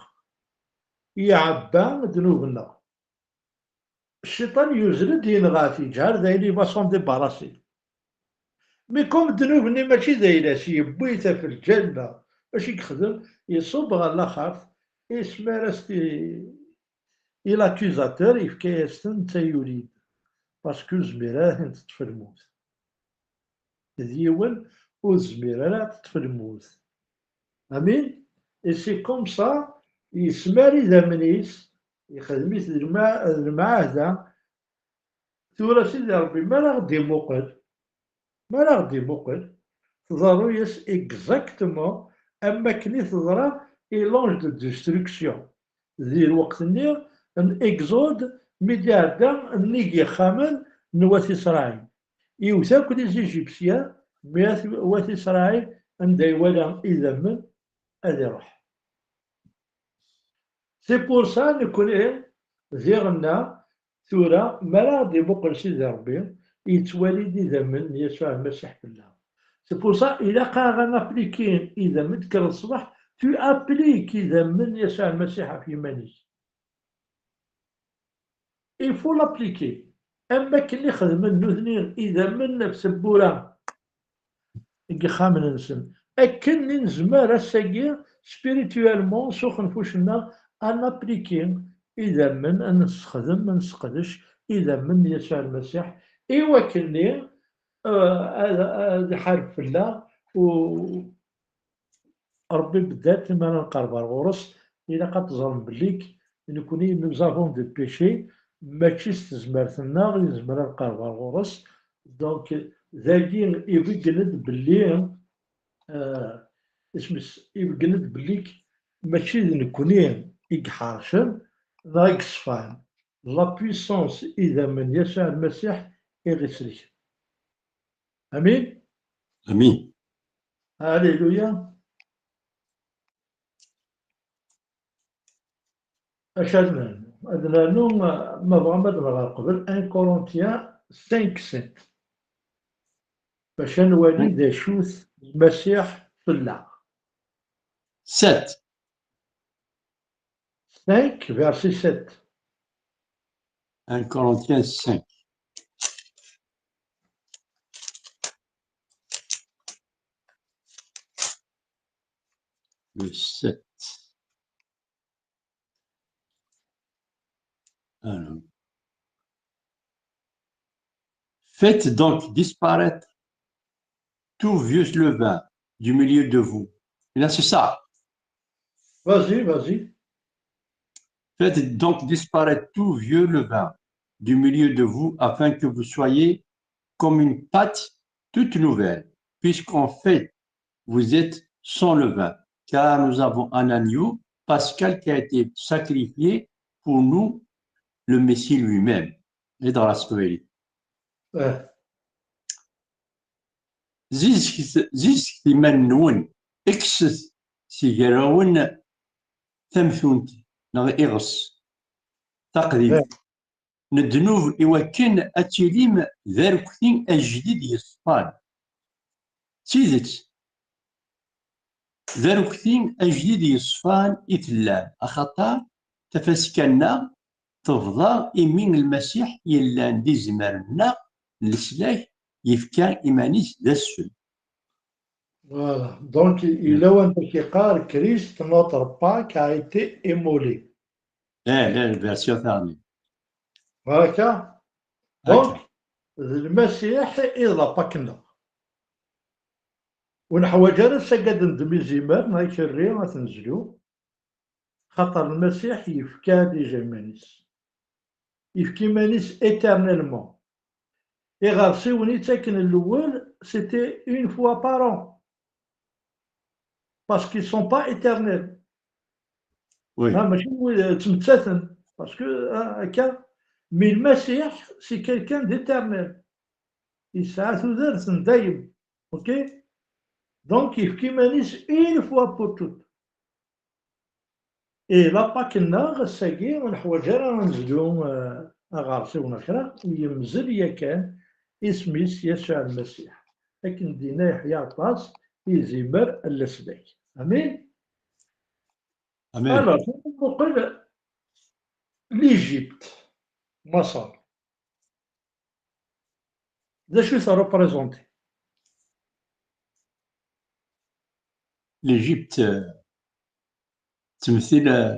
iɛebba ddnub-nneɣ. Cciṭan yuzzel-d, yenɣa-t, yeǧɛel d ayen, il va s'en débarrasser. Mais comme ddnub-nni mačči d ayla-s, yewwi-t ɣef lǧal-nneɣ, acu i yexdem? Iṣubb ɣer laxert, ismar-as-t i, i l'accusateur, yefka-yas-ten, netta yuli-d. Parce que ur tezmir ara ad ten-teṭṭef lmut. D yiwen ur tezmir ara ad teṭṭef lmut. Amin? Et c'est comme ça, yesmar idammen-is, yexdem-it d lma-, d lemɛahda. Tura Sidi Ṛebbi, mi ara ɣ-d-imuqel, mi ara ɣ-d-imuqel, tḍerru-yas exactement am wakken i teḍra i l'ange de destruction. Di lweqt-nni n Exode, mi d-iɛedda nnig yixxamen n wat Isṛayil. Iwet akk les Égyptiens, mi at-, wat Isṛayil, anda iwala idammen, ad iṛuḥ. C'est pour ça, nekkni, diɣenna, tura, mi ara ɣ-d-imuqel Sidi Ṛebbi, yettwali-d idammen n Yasuɛ Lmasiḥ fell-aɣ. C'est pour ça, ilaq-aɣ ad napliki idammen, tekkreḍ ṣṣbeḥ, tu appliques idammen n Yasuɛ Lmasiḥ ɣef yiman-ik. Il faut l'appliquer. Am wakken i xedmen nutni idammen ɣef tewwura deg yixxamen-nsen. Akken i nezmer ass-agi, spirituellement, s uxenfuc-nneɣ, ad napliki idammen, ad nessexdem, ad nesseqdec idammen n Yasuɛ Lmasiḥ, i wakken-nni, eh, ad, ad iḥareb fell-aɣ u-, Ṛebbi beddat, mi ara nqerreb ar ɣur-s, ilaq ad teẓrem belli k-, nekkni, nous avons des péchés, mačči s tezmert-nneɣ i nezmer ad nqerreb ar ɣur-s. Donc, dagi ibeggen-d belli, eh, isem-is, ibeggen-d belli k-, mačči d nekkni i iḥercen neɣ i yeṣfan. La puissance, idammen n Yasuɛ Lmasiḥ i ɣ-isellken. Amin? Amin. Alléluia. Acu ad nernu? Ad nernu, ma tebɣam ad nɣer qbel, un Corinthiens cinq sept. Bac ad nwali d acu-t Lmasiḥ fell-aɣ. Sept. Cinq, verset sept. Un Corinthiens cinq. Le sept. Alors. Faites donc disparaître tout vieux levain du milieu de vous. Et là, c'est ça. Vas-y, vas-y. Faites donc disparaître tout vieux levain du milieu de vous, afin que vous soyez comme une pâte toute nouvelle, puisqu'en fait, vous êtes sans levain, car nous avons un agneau pascal qui a été sacrifié pour nous, le Messie lui-même. Et dans la Square. Eh. Zizget, zizget iman-nwen, kkset si gar-awen tamtunt neɣ iɣes, taqdimt, eh, n ddnub, iwakken ad tilim d arekti ajdid yeṣfan. D tidet, d arekti ajdid yeṣfan i tellam, axaṭer tafaska-nneɣ tebḍa imi Lmasiḥ yellan d izmer-nneɣ n leslak yefka iman-is d assem. Voilà. Donc, yella wanda k-yeqqar, Christ, notre Pâque, a été immolé. Eh, la version fermée. Voilà. Donc, d Lmasiḥ i d la Pâque-nneɣ. Ur neḥwaǧ ara ad s-agaden d mi zimer, neɣ ikerri, ad t-nezlu. Xaṭer Lmasiḥ yefka déjà iman-is. Yefka iman-is éternellement. Iɣersiwen i ttaken lewwel, c'était une fois par an. Parce qu'ils sont pas éternels. Oui. Ha, mačči wid ttmettaten. Parce que, ah, akka, mais Lmasiḥ, c'est quelqu'un d'éternel. Yesɛa tudert n dayem. Ok? Donc, yefka iman-is une fois pour toutes. Et la Pâque-nneɣ, ass-agi, ur neḥwaǧ ara ad nezlu, eh, aɣersiw neɣ kra, yemzel yakan isem-is Yasuɛ Lmasiḥ. akken d-yenna Yeḥya Aṭas, izimer leslak. Amin. Amin. Alors, nmuqel l'Égypte, Maṣer. D acu i t-représenter? L'Égypte, euh, ttemtil, euh,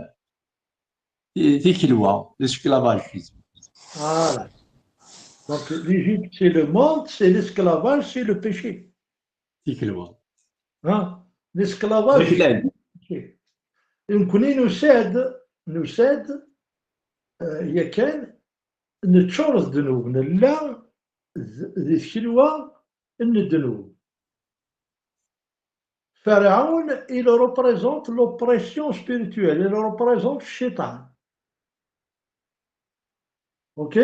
ti- tikelwa, l'esclavagisme. Voilà. Donc, l'Égypte, c'est le monde, c'est l'esclavage, c'est le péché. Tikelwa. Hein? L'esclavage, c'est le péché. Nekkni nusa-d, nusa-d, euh, yakan, neččur d ddnub, nella d- di tkelwa n ddnub. Pharaon, il représente l'oppression spirituelle, il représente Shaitan. Ok?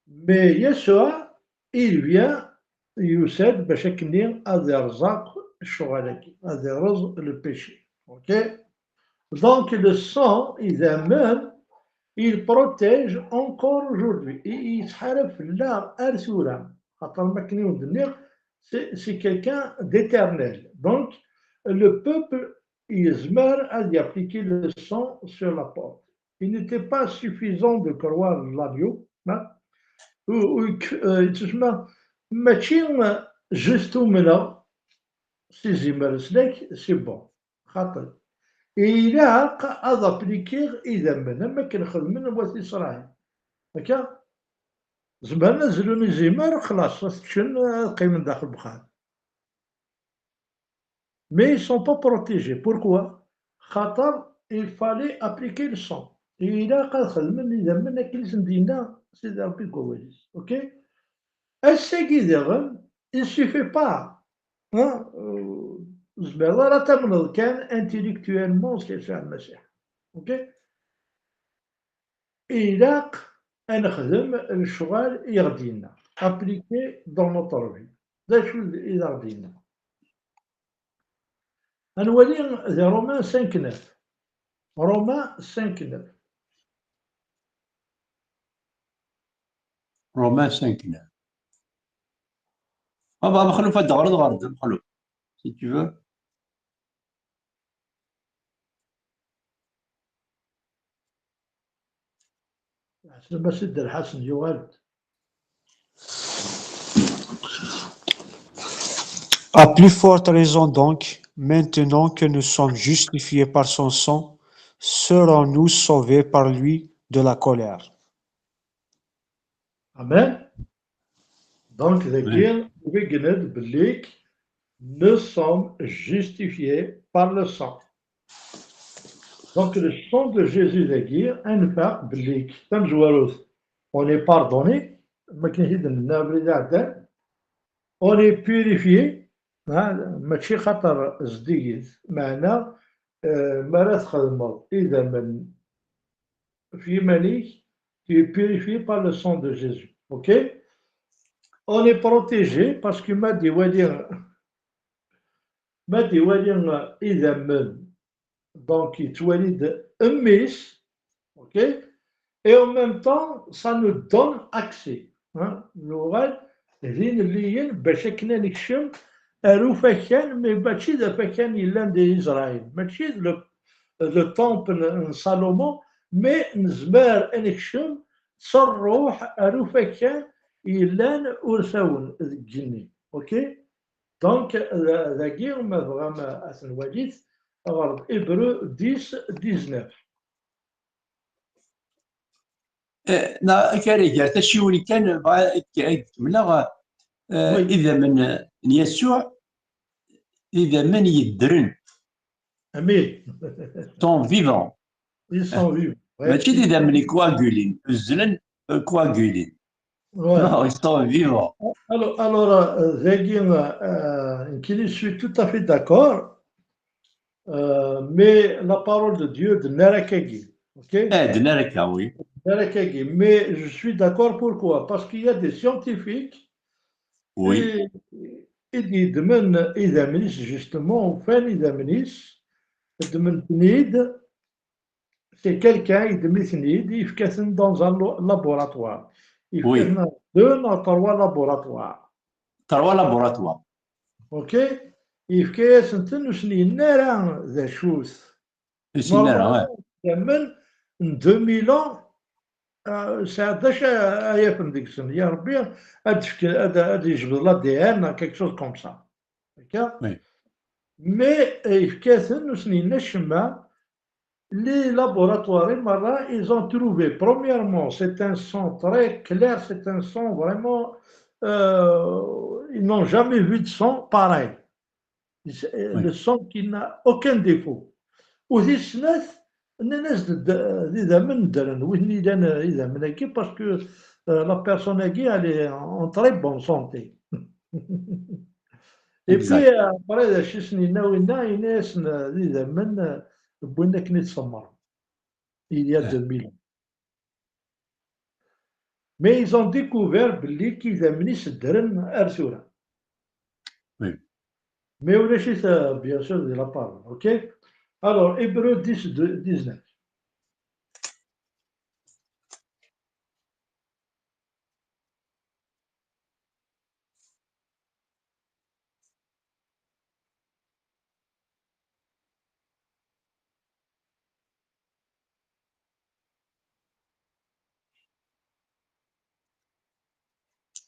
Mais Yeshua, il vient, yusa-d bac akken ad irẓ akk ccɣel-agi, ad irẓ le péché. Ok? Donc, le sang, idammen, il protège encore aujourd'hui. I- Yettḥarab fell-aɣ ar tura. Xaṭer, ma akken i wen-d-nniɣ, c'est c'est quelqu'un d'éternel. Donc, le peuple yezmer ad appliquer le sang sur la porte. Il n'était pas suffisant de croire l'agneau, hein? Ou, ou que, euh, yettesma, mačči, euh, juste umneɣ s izimer leslak, c'est bon. Xaṭi. Ilaq ad appliquer idammen, am akken xedmen wat Isṛayil. Akka? Zemren ad zlun izimer, xlaṣ, ad t-ččen, ad qqimen daxel uxxam. Mais ils sont pas protégés. Pourquoi? Xaṭer, il fallait appliquer le sang. Ilaq ad xedmen idammen akken i sen-d-yenna Sidi Ṛebbi deg wawal-is. Ok? Ass-agi diɣen, il suffit pas. Hein? Euh, ur tezmireḍ ara ad tamneḍ kan intellectuellement s Yasuɛ Lmasiḥ. Ok? Ilaq ad nexdem lecɣal i ɣ-d-yenna. Appliquer dans notre vie. D acu i d aɣ-d-yenna? Ad nwali di Romains cinq neuf. Romains cinq neuf. Romains cinq neuf. Ah, bah, Mexluf, ad d-ɣreḍ ɣer da, Mexluf, si tu veux. Ɛeslama Sidi Lḥasen yuɣal-d. À plus forte raison donc, maintenant que nous sommes justifiés par son sang, serons-nous sauvés par lui de la colère. Amen. Donc, dagi, oui, ibeggen-d belli nous sommes justifiés par le sang. Donc, le sang de Jésus dagi, ad nfaq belli tamezwarut, on est pardonné, am akken i t-id-nenna abrid iɛeddan, on est purifié, ha, mačči xaṭer zeddigit, meɛna, euh, mi ara txedmeḍ idammen ɣef yiman-ik, tu es purifié par le sang de Jésus. Ok? On est protégé parce que ma d-iwali, ma d-iwali idammen, donc yettwali-d mmi-s, ok? Et en même temps, ça nous donne accès, hein? Nuɣal d inelliyen bac akken ad nekcem ar ufakan, mais mačči d afakan yellan di Israël, mačči d le, le temple n, n Salomon, mais nezmer ad nekcem s rruḥ ar ufakan yellan ursawen deg igenni. Ok? Donc, da-, dagi, ma tebɣam ad t-nwalit, ɣer Hébreux dix, dix-neuf. Eh, na, akka ara gar taciwin kan, bɣa ad k-, ad k-kemmleɣ, eh, oui, idammen n Yasuɛ, d idammen yeddren. Amin. Sont vivants. Ils sont vivants. Ouais. Mačči d idammen i coagulin, uzzlen, euh, coagulin. Ouais. Non, ils sont vivants. Alors, alors, euh, dagi, euh, nekkini, je suis tout à fait d'accord. Euh, mais la parole de Dieu, d-nenna ara akkagi. Ok? Eh, d-nenna ara akka, oui. D-nenna ara akkagi. Mais je suis d'accord, pourquoi? Parce qu'il y a des scientifiques, oui, i, i d-yeddmen idammen-is, justement, ufan idammen-is, ddmen-ten-id, c'est quelqu'un, yeddem-iten-id, yefka-ten dans un lo-, laboratoire. Oui. Yefka-ten deux neɣ trois laboratoires. trois laboratoires. Ok. Yefka-yasen-ten, ur sen-yenna ara d acu-t. Ur s-yenna ara, ouais. Normalement, idammen n deux mille ans, euh, sɛiɣ d acu ay afen deg-sen. Ya Rebbi, ad d-fken, ad, ad yejbed l'A D N, quelque chose comme ça. Akka? Oui. Mais, euh, yefka-ten, ur sen-yenna acemma. Les laboratoires, merra, ils ont trouvé, premièrement, c'est un sang très clair, c'est un sang vraiment, euh, ils n'ont jamais vu de sang pareil. Le sang qui n'a aucun défaut. U tis snat, nnan-as-d d idammen ddren, win ilan idammen-agi, parce que, euh, la personne-agi, elle est en très bonne santé. Et puis, euh, après, d acu i sen-yenna winna, yenna-yasen, euh, d idammen, euh, n win akken i tṣemmrem. Il y a deux mille ans. Mais ils ont découvert belli k idammen-is ddren ar tura. Oui. Mais ulac-it, euh, bien sûr, di la parole, ok? Alors, Hébreux dix, dix-neuf.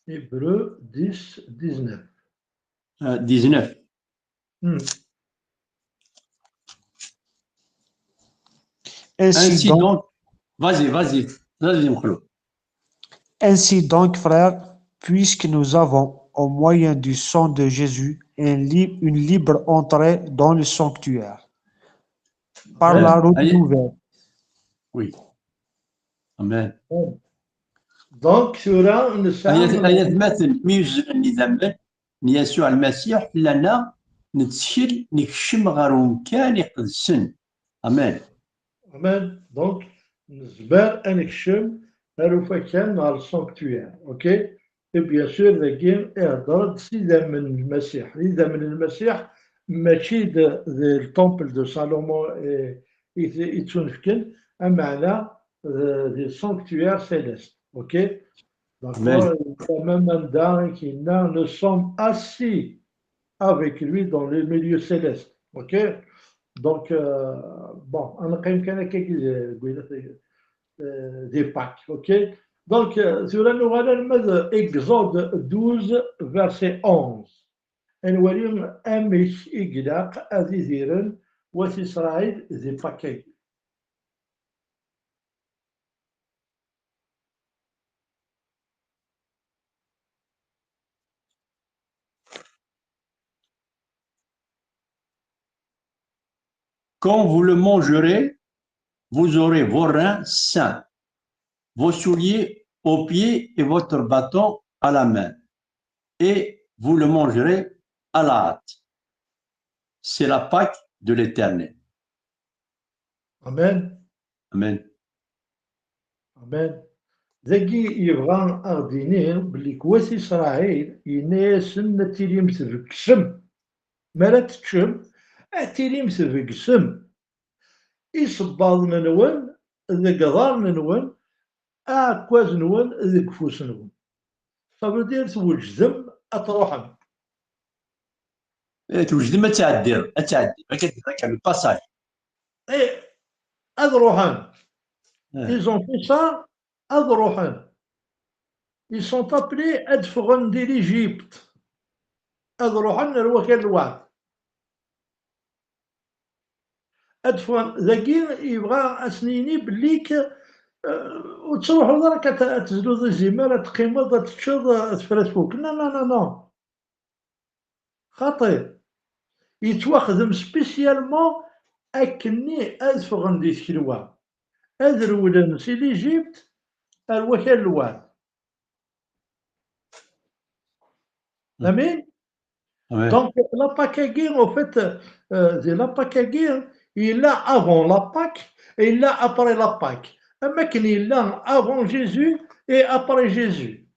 Hébreux dix, dix-neuf. Euh, dix-neuf. Hmm. Ainsi donc, vas-y, vas-y, vas-y, Mkhlouf. Ainsi donc, frères, puisque nous avons, au moyen du sang de Jésus, un li-, une libre entrée dans le sanctuaire, par la route ouverte. Oui. Amen. Donc, tura, nesɛa ay atmaten, mi uzzlen idammen n Yasuɛ Lmasiḥ fell-aneɣ, nettkel, nekcem ɣer umkan iqedsen. Amen. Amen. Donc, nezmer ad nekcem ar ufakan, ɣer le sanctuaire, ok? Et bien sûr, dagi, ihedder-d s idammen n Lmasiḥ. Idammen n Lmasiḥ, mačči d, d le temple de Salomon, eh, i t-, i ttunefken, ameɛna, eh, d le sanctuaire céleste, ok? D'accord? Amen. Même anda i yenna, nous sommes assis avec lui dans les milieux célestes. Ok? Donc, euh, bon, on a quand même quelques, euh, des Pâques. Ok? Donc, euh, sur la nouvelle, Exode douze, verset onze. Ad nwali amek i ilaq ad idiren wat Isṛayil di Pâques-agi. Quand vous le mangerez, vous aurez vos reins sains, vos souliers aux pieds et votre bâton à la main, et vous le mangerez à la hâte. C'est la Pâque de l'Éternel. Amen. Amen. Amen. Dagi yebɣa a ɣ-d-yini belli k wat Isṛayil yenna-yasen ad tilim tbeggsem. Mi ara teččem, ad tilim tbeggsem isebbaḍen-nwen deg iḍarren-nwen, aɛekkaz-nwen deg ufus-nwen. Ça veut dire twejdem ad truḥem. Eh, twejdem ad tɛeddim, ad tɛeddim. Akka, akka, le passage. Eh, ad ruḥen. Eh. Ils ont fait ça, ad ruḥen. Ils sont appelés ad ffɣen di l'Égypte. Ad ruḥen ar wakal lweɛd. Ad ffɣen. Dagi yebɣa ad sen-yini belli k, eh, ur tettruḥuḍ ara ad, ad tezluḍ izimer, ad teqqimeḍ, ad teččeḍ, eh, tefra tfuk. Non, non, non, non. Xaṭi. Yettwaxdem spécialement akkenni ad ffɣen di tkelwa. Ad rewlen si l'Égypte ar wakal lweɛd. Amin? Amin. Donc, la Pâque-agi, en fait, euh, di la Pâque-agi, yella avant la Pâque, yella après la Pâque. Am akken yella avant Jésus et après Jésus.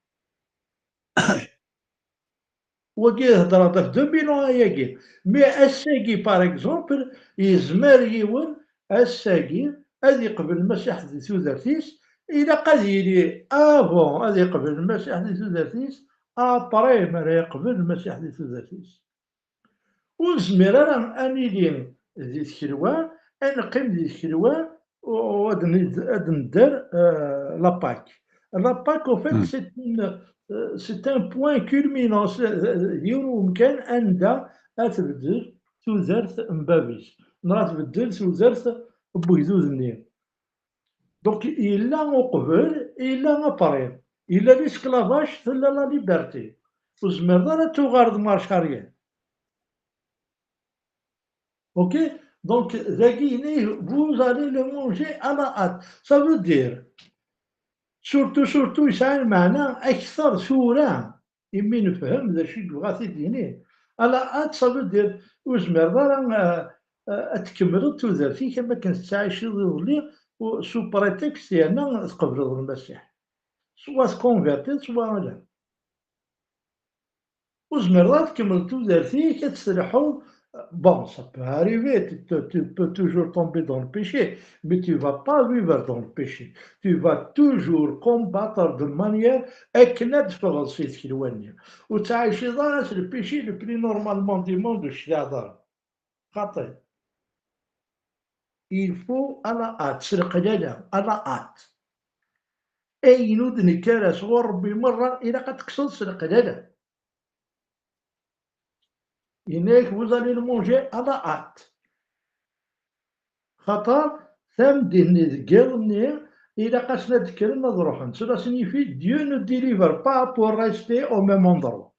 Wagi hedreɣ-d ɣef deux mille ans ayagi. Mais ass-agi, par exemple, yezmer yiwen ass-agi ad yeqbel Lmasiḥ di tudert-is, ilaq ad yili avant ad yeqbel Lmasiḥ di tudert-is, après mi ara yeqbel Lmasiḥ di tudert-is. Ur nezmir ara ad nili di tkelwa, ad neqqim di tkelwa, u ad n-, ad nedder, euh, la Pâque. La Pâque, au fait, c'est une, euh, c'est un point culminant, c'est, euh, yiwen umkan anda ad tbeddel tudert n bab-is, neɣ ad tbeddel tudert n wegdud-nni. Donc, yella uqbel, yella après. Yella l'esclavage, tella la liberté. Ur tezmireḍ ara ad tuɣaleḍ marcharien. Ok? Donc, dagi, vous allez le manger à la hâte. Ça veut dire, surtout, surtout, yesɛa lmeɛna akteṛ tura, imi nefhem d acu i yebɣa ad t-id-yini. À la hâte, ça veut dire, ur tezmireḍ ara, euh, euh, ad tkemmleḍ tudert-ik am akken tettɛiciḍ iḍelli, u-, sous prétexte yerna tqebleḍ Lmasiḥ. Soit tkonvertiḍ, soit ala. Ur tezmireḍ ad tkemmleḍ tudert-ik, ad telḥuḍ. Bon, ça peut arriver, tu, tu, tu peux toujours tomber dans le péché, mais tu vas pas vivre dans le péché. Tu vas toujours combattre de manière akken ad teffɣeḍ si tkelwa-nni. Ur ttɛiciḍ ara s le péché le plus normalement du monde, ur cfiɛeḍ ara. Xaṭi. Il faut à la hâte, s leqlala, à la hâte. Ayen ur d-nekki ara sɣur Ṛebbi merra, ilaq ad tekkseḍ s leqlala. Yenna-yak, vous allez le manger à la hâte. Xaṭer tamdint-nni deg yiḍ-nni, ilaq-asen ad d-kkren ad ruḥen. Cela signifie, Dieu ne délivre pas pour rester au même endroit.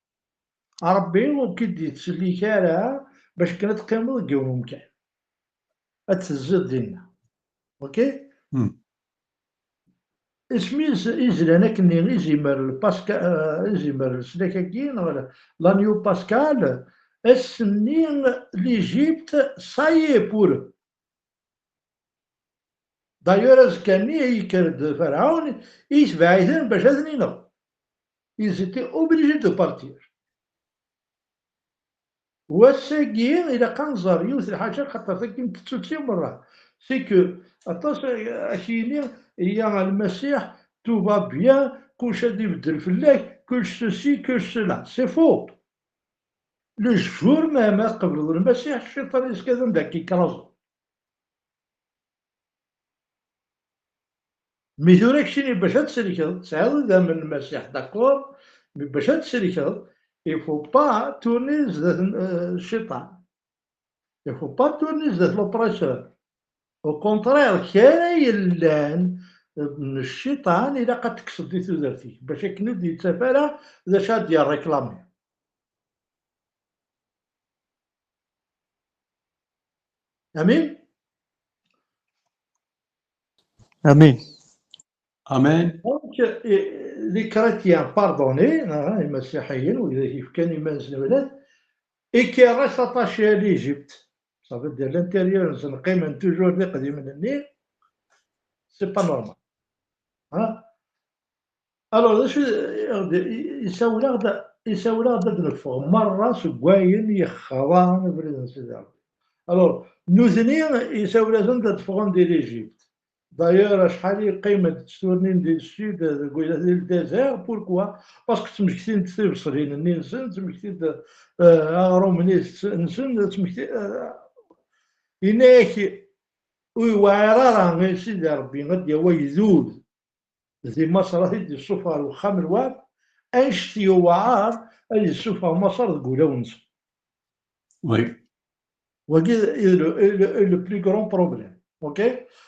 Ṛebbi ur k-id-yettsellik ara bac akken ad teqqimeḍ deg yiwen umkan. Ad tezziḍ dinna. Ok? Hmm. Isem-is izlan akkenni, izimer Lpaska-, eh, izimer leslak-agi, neɣ la-, l'agneau pascal, ass-nni l'Égypte, ça y est pour eux. D'ailleurs, azekka-nni yekker-d Ferɛun, yetbeɛ-iten bac ad ten-ineɣ. Ils étaient obligés de partir. Wass-agi, ilaq ad nẓer yiwet lḥaǧa, xaṭer tagi tettuti merra. C'est que, aṭas, eh, ad k-yini, ya Lmasiḥ, tout va bien, kullec ad ibeddel fell-ak, kullec ceci, kullec cela. C'est faux. Le jour même, ma tqebleḍ Lmasiḥ, cciṭan yeskad anda k-ikraẓ. Mi tura keččini bac ad tsellkeḍ, tesɛiḍ idammen n Lmasiḥ, d'accord? Mais bac ad tsellkeḍ, il faut pas tourner zdat n, euh, cciṭan. Il faut pas tourner zdat l'oppresseur. Au contraire, kra yellan n cciṭan, ilaq ad tekkseḍ di tudert-ik, bac akken ur d-yettaf ara d acu ad d-yerr réclamer. Amin? Amin. Amin. Donc, eh, les chrétiens pardonnés, hein, imasiḥiyen, wid i yefkan iman-nsen i ula, et qui restent attachés à l'Égypte. Ça veut dire l'intérieur, nsen qqimen toujours d iqdimen-nni, c'est pas normal. Hein? Alors, d acu i ɣ-d-, i-, isawel-aɣ-d, isawel-aɣ-d ad neffeɣ merra seg wayen yexran abrid n Sidi Ṛebbi. Alors, nutni isawel-asen-d ad ffɣen di l'Égypte. D'ailleurs, acḥal i qqiment tturnin di sud, deg, di le désert, pourquoi? Parce que ttmektin-d tibṣelin-nni-nsen, ttmektin-d, euh, aɣrum-nni-nsen, ttmektin, euh, yenna-yak, ur yewɛir ara i Sidi Ṛebbi ad d-yawi agdud di Maṣer, ad t-id-yessufeɣ ar wexxam n Lwehd, annect yewɛer ad yessufeɣ Maṣer deg ulawen-nsen. Oui. Wagi est le, est le, est le plus grand problème. Ok?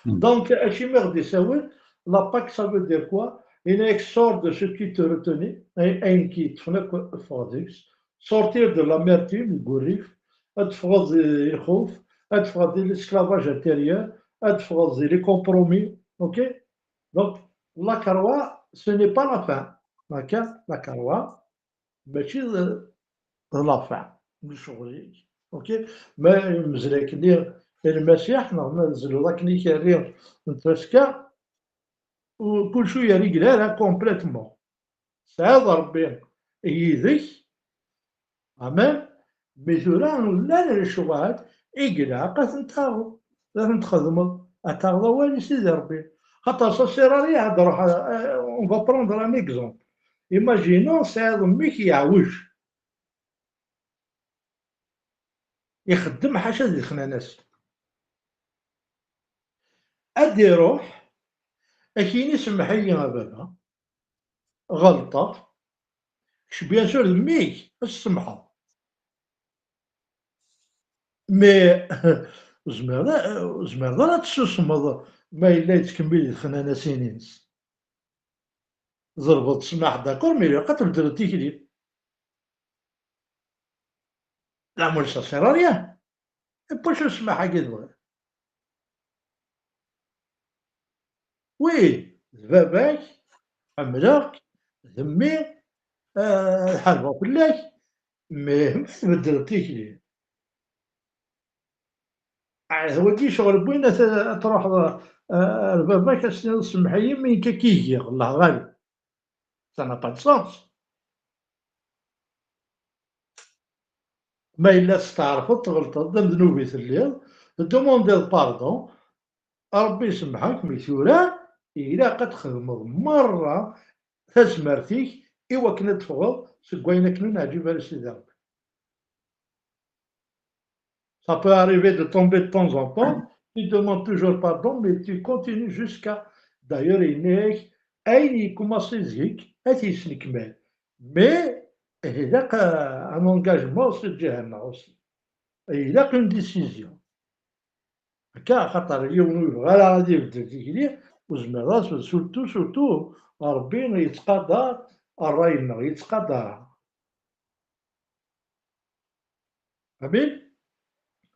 Hmm. Donc, acimi i ɣ-d-isawel, la Pâque, ça veut dire quoi? Yenna-yak sors de ce qui te retenait, ay-, ayen k-yeṭṭfen akk, ffeɣ deg-s. Sortir de l'amertume, deg urrif, ad teffɣeḍ di lxuf, ad teffɣeḍ di l'esclavage intérieur, ad teffɣeḍ di les compromis, ok? Donc, la croix, ce n'est pas la fin. D'accord? La croix, mačči d, d la fin n ccɣel-ik. Ok? Ma yemzel akkenni i Lmasiḥ, neɣ ma tzeleḍ akken i k-rri n tfaska, u-, kullec ur yerri ara complètement. Tesɛiḍ Ṛebbi yid-k, amen, mi tura llan lecɣal i ilaq ad ten-taɣeḍ, ad ten-txedmeḍ, ad taɣeḍ awal i Sidi Ṛebbi. Xaṭer ça sert à rien ad ruḥ, euh, on va prendre un exemple. Imaginons tesɛiḍ mmi-k yeɛwej, ixeddem ḥaca di lexnana-s. Ad d-iruḥ, ad k-yini: "Semmeḥ-iyi a baba, ɣelṭeɣ." Kečč, bien sûr, d mmi-k, ad s-tsemḥeḍ. Mais ur tezmireḍ, ur tezmireḍ ara ad tessusmeḍ ma yella yettkemmil di texnanasin-ines. Ḍelbeḍ ssmaḥ, d'accord, mais ilaq ad tbeddleḍ tikli. L'amour, ça sert à rien. Pourquoi ssmaḥ-agi tebɣiḍ? Oui, d baba-k, ḥemmleɣ-k, d mmi, ah, ḥarbeɣ fell-ak, mais ma tbeddleḍ tikli. Ah, d wagi ccɣel n win ad, ad truḥeḍ, ah, ar baba-k, ad s-tiniḍ: "Semmeḥ-iyi, mi nekk akka i giɣ, Allah ɣalib." Ça n'a pas de sens. Ma yella testeɛrfeḍ, tɣelṭeḍ, d amednub i telliḍ, tdemandiḍ pardon, Ṛebbi isemmeḥ-ak, mi tura ilaq ad txedmeḍ merra tazmert-ik i wakken ad teffɣeḍ seg wayen akken ur neɛǧib ara Sidi Ṛebbi. Ça peut arriver de tomber de temps en temps, tu demandes toujours pardon, mais tu continues jusqu'à, d'ailleurs, yenna-ak, ayen yekkumaṣi zik, ad t-yesnekmal. Mais ilaq, euh, un engagement s lǧiha-nneɣ aussi. Ilaq une décision. Akka, axaṭer yiwen ur yebɣi ara ad ibeddel tikli, ur zmireɣ ara, surtout, surtout, Ṛebbi yettqadar ṛṛay-nneɣ, yettqadar. Amin?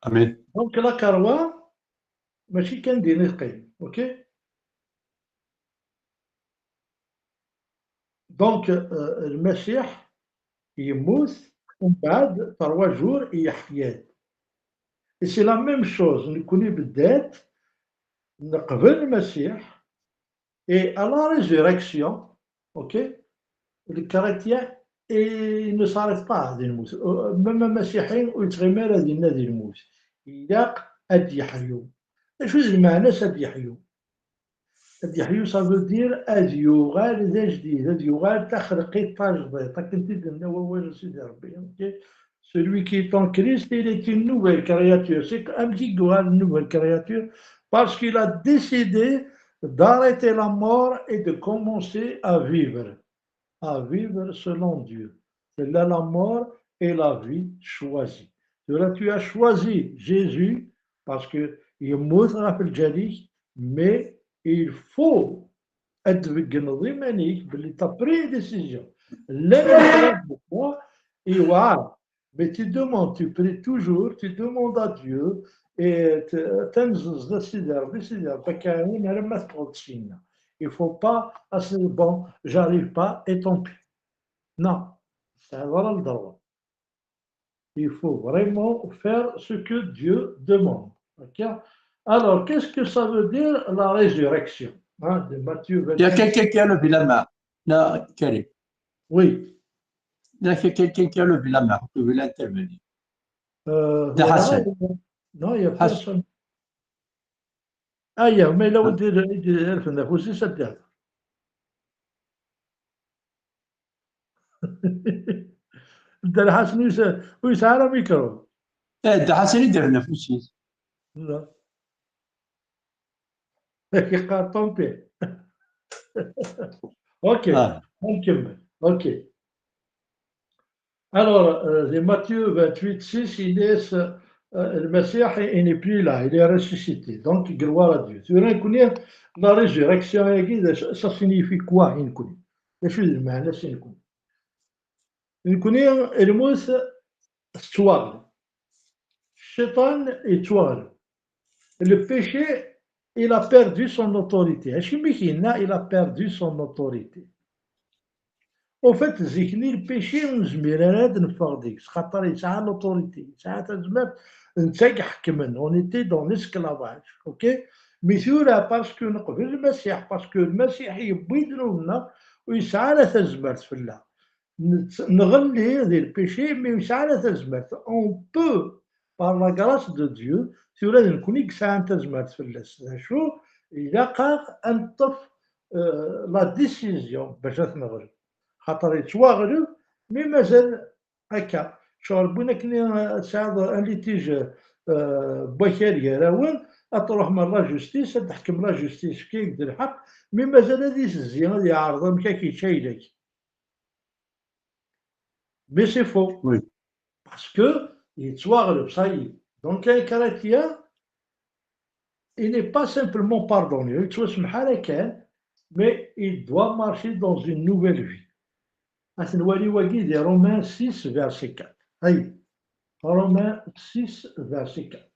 Amin. Donc, la karwa, mačči kan din i teqqim, ok? Donc, euh, Lmasiḥ yemmut, umbeɛd, trois jours, yeḥya-d. Et c'est la même chose, nekkni beddat, neqbel Lmasiḥ, et à la résurrection, ok, le chrétien, il ne s'arrête pas di lmut. Même amasiḥi ur yettɣimi ara dinna di lmut. Ilaq ad d-yeḥyu. D acu d lmeɛna-s ad d-yeḥyu? Ad d-yeḥyu, ça veut dire ad yuɣal d ajdid, ad yuɣal d taxelqit tajdiṭ, akken t-id-yenna wawal n Sidi Ṛebbi, ok? Celui qui est en Christ, il est une nouvelle créature. C'est comme qui doit une nouvelle créature, parce qu'il a décidé d'arrêter la mort et de commencer à vivre, à vivre selon Dieu. C'est là la mort et la vie choisie. Là, tu as choisi Jésus parce que yemmut ɣef lǧal-ik, mais il faut ad tbeggneḍ iman-ik belli t'as pris une décision. Llan kra n lexwa, yewɛer. Mais tu demandes, tu pries toujours, tu demandes à Dieu, et t-, tanzeḍ-d a Sidi Ṛebbi, Sidi Ṛebbi ad k-iɛawen alamma teffɣeḍ syenna. Il faut pas, as-, bon, j'arrive pas, et tant pis. Non, tesɛiḍ ara le droit. Il faut vraiment faire ce que Dieu demande. Ok? Alors, qu'est-ce que ça veut dire la résurrection? Hein, de Matthieu Il y a vingt-huit. Quelqu'un qui a levé la main. Là, Karim. Oui. Là, il y a quelqu'un qui a levé la main. Vous pouvez l'intervenir. Euh, De voilà. Hassan. Non, il y a Hassan. Personne. Ah, il y a, mais là, on dirait, on dirait, on dirait, Dda Lḥasen ur yesɛi, ur yesɛi ara mikru. Eh, Dda Ḥasen i d-rren afus-is. Yeqqar tant pis. Ok, ah. Nkemmel. Ok. Alors, euh, di Matthieu vingt-huit six, il est, euh, Lmasiḥ, il n'est plus là, il est ressuscité. Donc, gloire à Dieu. Tura, nekkni, la résurrection-agi, ça signifie quoi, i nekkni? D acu d lmeɛna-s i nekkni? Nekkni, lmut tettwaɣli. Cciṭan yettwaɣli. Le péché, il a perdu son autorité. Acimi i k-yenna il a perdu son autorité? Au fait, zik-nni, le péché, ur nezmir ara ad neffeɣ deg-s, xaṭer yesɛa l'autorité, yesɛa tazmert, netta i iḥekmen, on était dans l'esclavage, ok? Mais tura, parce que neqbel Lmasiḥ, parce que Lmasiḥ yewwi-d ddnub-nneɣ, ur yesɛi ara tazmert fell-aɣ. Nett-, nɣelli di lpici, mi ur yesɛi ara tazmert. On peut, par la grâce de Dieu, tura d nekkni i yesɛan tazmert fell-as. D acu? Ilaq-aɣ ad neṭṭef, euh, la décision bac ad t-neɣleb. Xaṭer yettwaɣleb, mi mazal akka. Ccɣel n win akken i, eh, tesɛiḍ un litige, eh, n wakal gar-awen, ad truḥem ɣer la justice, ad d-teḥkem la justice, efk-ak-d lḥeqq, mi mazal ad itezzi, ad yeɛreḍ amek ad k-yečč ayla-k. Mais c'est faux. Oui. Parce que yettwaɣleb, ça y est. Donc un chrétien, il n'est pas simplement pardonné, yettwasemmeḥ ara kan, mais il doit marcher dans une nouvelle vie. Ad nwali wagi di Romains six, verset quatre. Hey, Romains six, verset quatre.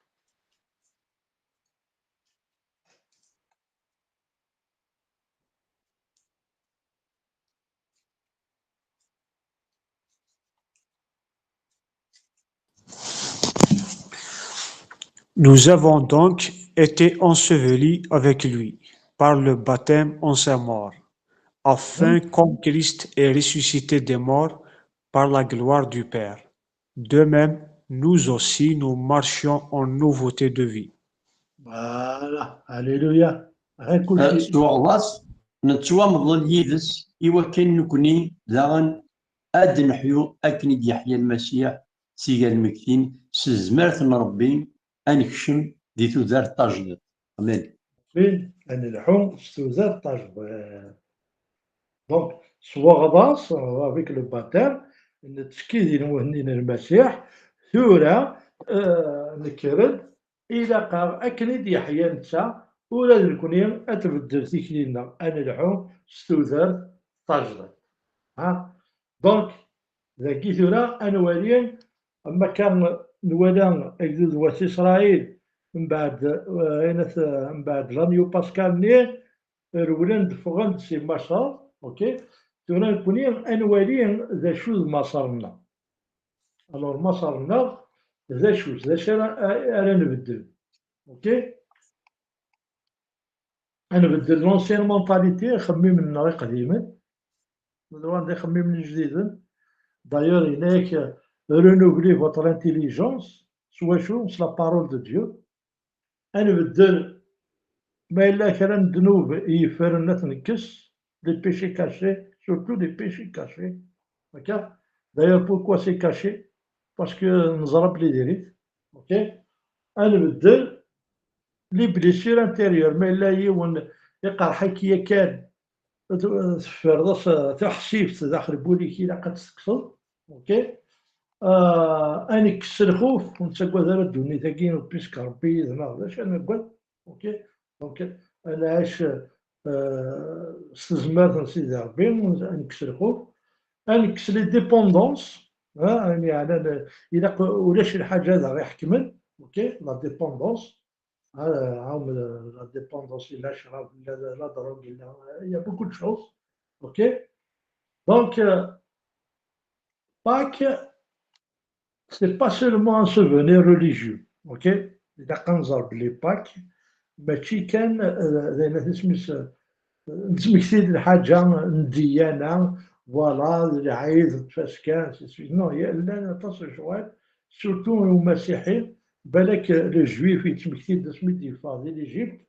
Nous avons donc été ensevelis avec lui par le baptême en sa mort, afin, comme Christ est ressuscité des morts par la gloire du Père, de même, nous aussi, nous marchons en nouveauté de vie. Voilà, alléluia. Ɣer kulci. S tuɣḍas, nettwamḍel yid-s i wakken nekni daɣen ad d-neḥyu akken i d-yeḥya Lmasiḥ si gar lmegtin, s tezmert n Ṛebbi ad nekcem di tudert tajdiṭ. Amen. Amen. Ad nelḥu s tudert tajdiṭ. Donc, s weɣḍas, avec le baptême, nettekki di lmuhni n Lmasiḥ, tura, euh, nekker-d, ilaq-aɣ akken i d-yeḥya netta, ula d nekni ad tbeddel tikli-nneɣ, ad nelḥu s tudert tajdiṭ. Ha? Donc, dagi tura ad nwali, am akka nwala agdud n wat Isṛayil, mbeɛd, eh, ayen at-, mbeɛd l'année pascale-nni, rewlen-d, ffɣen-d si Maṣer, ok? Tura nekni ad nwali d acu d Maṣer-nneɣ. Alors, Maṣer-nneɣ d acu, d acu ara, ara nbeddel, ok? Ad nbeddel l'ancienne mentalité, ixemmimen-nneɣ iqdimen, nwan d ixemmimen ijdiden. D'ailleurs, yenna-yak, renouvelez votre intelligence, s wacu? S la parole de Dieu. Ad nbeddel, ma yella kra n ddnub i yeffren, ad t-nekkes, les péchés cachés, surtout les péchés cachés. Akka? D'ailleurs, pourquoi c'est caché? Parce que neẓra belli diri-t. Ok? Ad nbeddel les blessures intérieures. Ma yella yiwen iqerḥ-ik yakan, tefferḍ-as taḥsibt daxel n wul-ik, ilaq ad tt-tekkseḍ. Ok? Ah, ad nekkes lxuf, ur nettagad ara ddunit-agi, puisque Ṛebbi yid-neɣ, d acu ad nagad? Ok? Donc, ad nɛic, euh, s tezmert n Sidi Ṛebbi, ad nekkes lxuf, ad nekkes les dépendances, ha, ayen yeɛnan, ilaq ulac lḥaǧa ad aɣ-iḥekmen, ok, la dépendance, ha, la dépendance, la ccrab, la, la drogue, la, il y a beaucoup de choses, ok. Donc, euh, Pâques, c'est pas seulement un souvenir religieux, ok? Ilaq ad nẓer belli Pâques mačči kan, eh, d ayen isem-is, eh, nettmekti-d lḥaǧa n ddiyana, voilà, d lɛid, d tfaska, ainsi de suite. Non, llan aṭas n lecɣal, surtout i umasiḥi, balak le juif yettmekti-d asmi d-yeffeɣ di l'Égypte,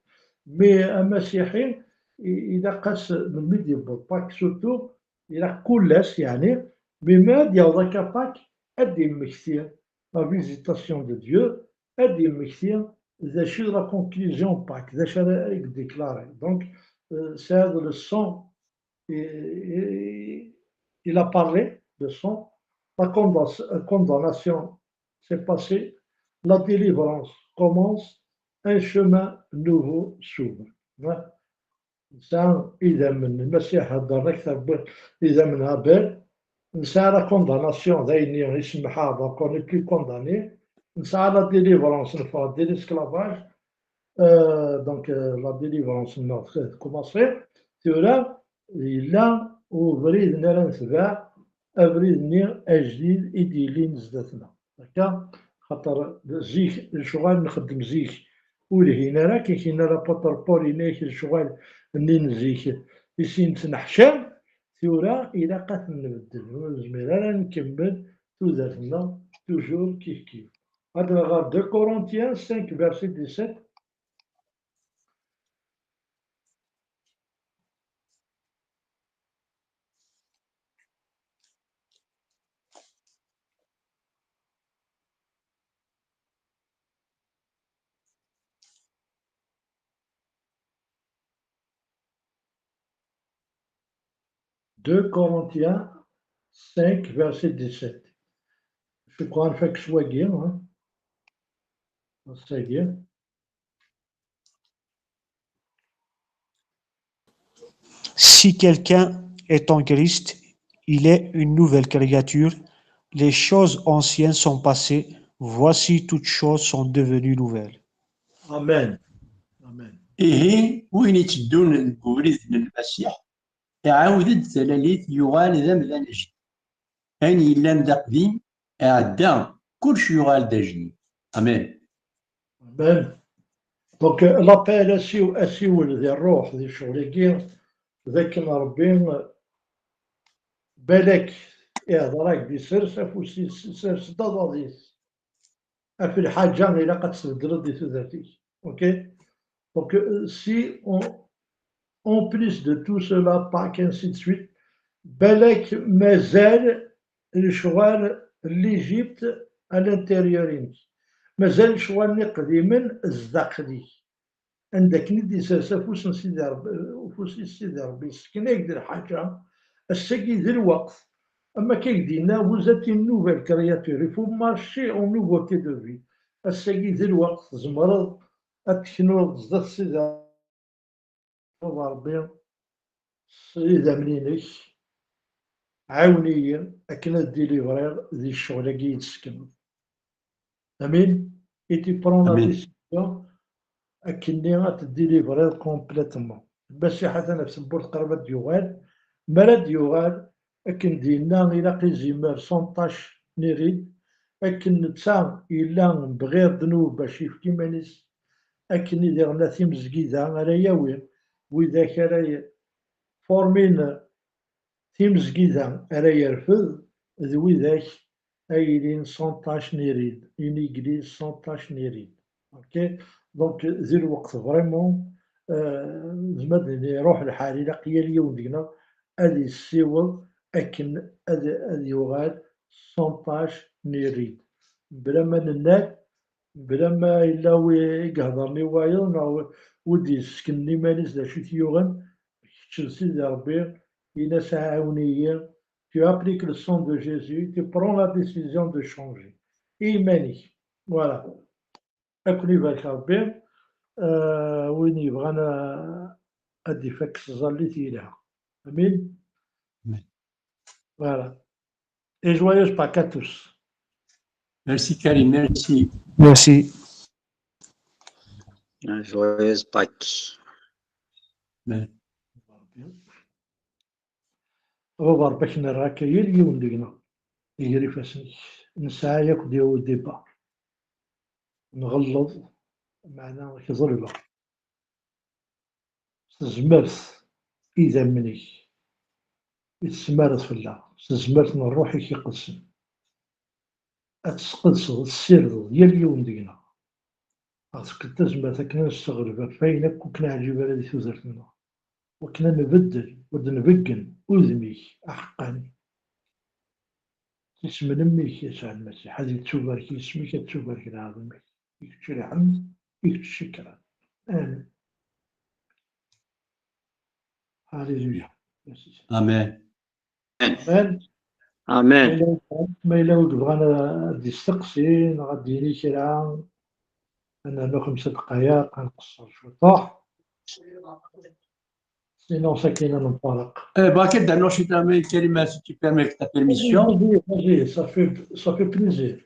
mais amasiḥi i-, ilaq-as melmi d-yewweḍ Pâques, surtout ilaq kul ass, yeɛni, melmi ad d-yaweḍ akka Pâques, ad d-yemmekti la visitation de Dieu, ad d-yemmekti d acu d la conclusion Pâques, d acu ara yeddiklari. Donc, euh, c'est le sang, et, et, il a parlé de sang, la condamna-, condamnation s'est passée, la délivrance commence, un chemin nouveau s'ouvre. Hein? Nesɛa idammen, Lmasiḥ heddren akter n idammen n Abel. Nesɛa la condamnation, d ayenni isemmeḥ-aɣ, donc on n'est plus condamné. Nesɛa la délivrance, neffeɣ di l'esclavage. Euh, donc, euh, la délivrance-nneɣ tkumaṣi. Tura, yella ubrid-nni ara netbeɛ, abrid-nni ajdid i d-yellin zdat-neɣ. Akka, xaṭer zik, lecɣal nxeddem zik, ur lhin ara, akken yenna l'apôtre Paul, yenna-yak lecɣal-nni n zik i sin ttneḥcam, tura ilaq ad ten-nbeddel, ur nezmir ara ad nkemmel tudert-nneɣ toujours kif kif. Ad nɣer deux Corinthiens cinq, verset dix-sept. deux Corinthiens cinq, verset dix-sept. Je crois en fait que soit hein. Ça y est. Si quelqu'un est en Christ, il est une nouvelle créature. Les choses anciennes sont passées. Voici, toutes choses sont devenues nouvelles. Amen. Amen. Ihi, win itteddun deg ubrid n Lmasiḥ, iɛawed-d talalit, yuɣal d amdan ajdid. Ayen yellan d aqdim, iɛedda, kullec yuɣal d ajdid. Amen. Amen. Donc, euh, l'appel asiw-, asiwel di ṛṛuḥ di ccɣel-agi, d akken Ṛebbi, balak ihḍer-ak-d, isers afus-is, isers-d aḍad-is. Ɣef lḥaǧa ilaq ad tbeddleḍ di tudert-ik. Ok? Donc, euh, si on, en plus de tout cela, Pâques, ainsi de suite, balak mazal lecɣal n l'Égypte à l'intérieur-inek. Mazal lecɣal-nni qdimen zdaxel-ik. Anda akken i d-isers afus n Sidi Ṛebbi, ufus-is Sidi Ṛebbi, yessken-ak-d lḥaǧa, ass-agi d lweqt. Am akka i k-d-yenna, vous êtes une nouvelle créature, il faut marcher en nouveauté de vie. Ass-agi d lweqt, tzemreḍ ad teknuḍ zdat Sidi Ṛebbi s idammen-inek, ɛiwen-iyi akken ad dilibriɣ di ccɣel-agi i d-tessekneḍ. Amin. Et tu prends la Amin. Décision akken-nni ad t-dilibriḍ complètement. Lmasiḥ atan ɣef tewwurt qrib ad d-yuɣal. Mi ara d-yuɣal, akken d-yenna, ilaq izimer sanṭac n irid, akken netta yella bɣir ddnub bac yefk iman-is, akken i diɣen timezgida ara yawi, widak ara y-, formin timezgida ara yerfed, d widak ay yilin sanṭac n irid, une église sanṭac n irid. Ok? Donc, di lweqt vraiment, euh, zma d iruḥ lḥal, ilaq yal yiwen deg-neɣ ad yessiweḍ akken ad, ad yuɣal sanṭac n irid. Bla ma nenna-d, bla ma yella wi i iheḍren i wayeḍ, neɣ wi, wi d-yessken iman-is d acu i t-yuɣen, kečč d Sidi Ṛebbi, ini-as ɛiwen-iyi, tu appliques le sang de Jésus, tu prends la décision de changer. I iman-ik. Voilà. Ad ken-ibarek Ṛebbi, euh, win yebɣan, euh, ad d-ifak s tẓallit yelha. Amin. Amin. Voilà. Et joyeuse Pâques à tous. Merci Karim, merci. Merci. Joyeuse Pâques. Amen. Baba Ṛebbi, ad k-nerr akka yal yiwen deg-neɣ, iger ifassen-ik. Nesɛa yakk d débat. Nɣelleḍ, meɛna keḍelbeɣ. S tezmert idammen-ik i tesmareḍ fell-aɣ, s tezmert n Ṛṛuḥ-ik iqedsen. Ad tesqedseḍ, ad tessirdeḍ yal yiwen deg-neɣ. Ad tefkeḍ tazmert akken ad nesseɣleb ɣef wayen akk ur k-neɛǧib ara di tudert-nneɣ. Wakken ad nbeddel, ad nbeggen udem-ik aḥeqqani. S isem n mmi-k, Yasuɛ Lmasiḥ, ad yettubarek yisem-ik, ad ttubarek leɛḍima-k. I kečč lḥemd, i kečč ccekra. Amin. Haleluya. Merci. Amen. Amen. Amen. Ma yella, ma yella wid yebɣan ad d-isteqsi neɣ ad d-yini kra, ad nernu xemsa dqayeq, ad nqeṣṣer cwiṭuḥ. Sinon, sakkin ad nenṭalaq. Eh, bah, que d'annoncer ta main, Karim, si tu permets ta permission. Vas-y, vas-y, ça fait, ça fait plaisir.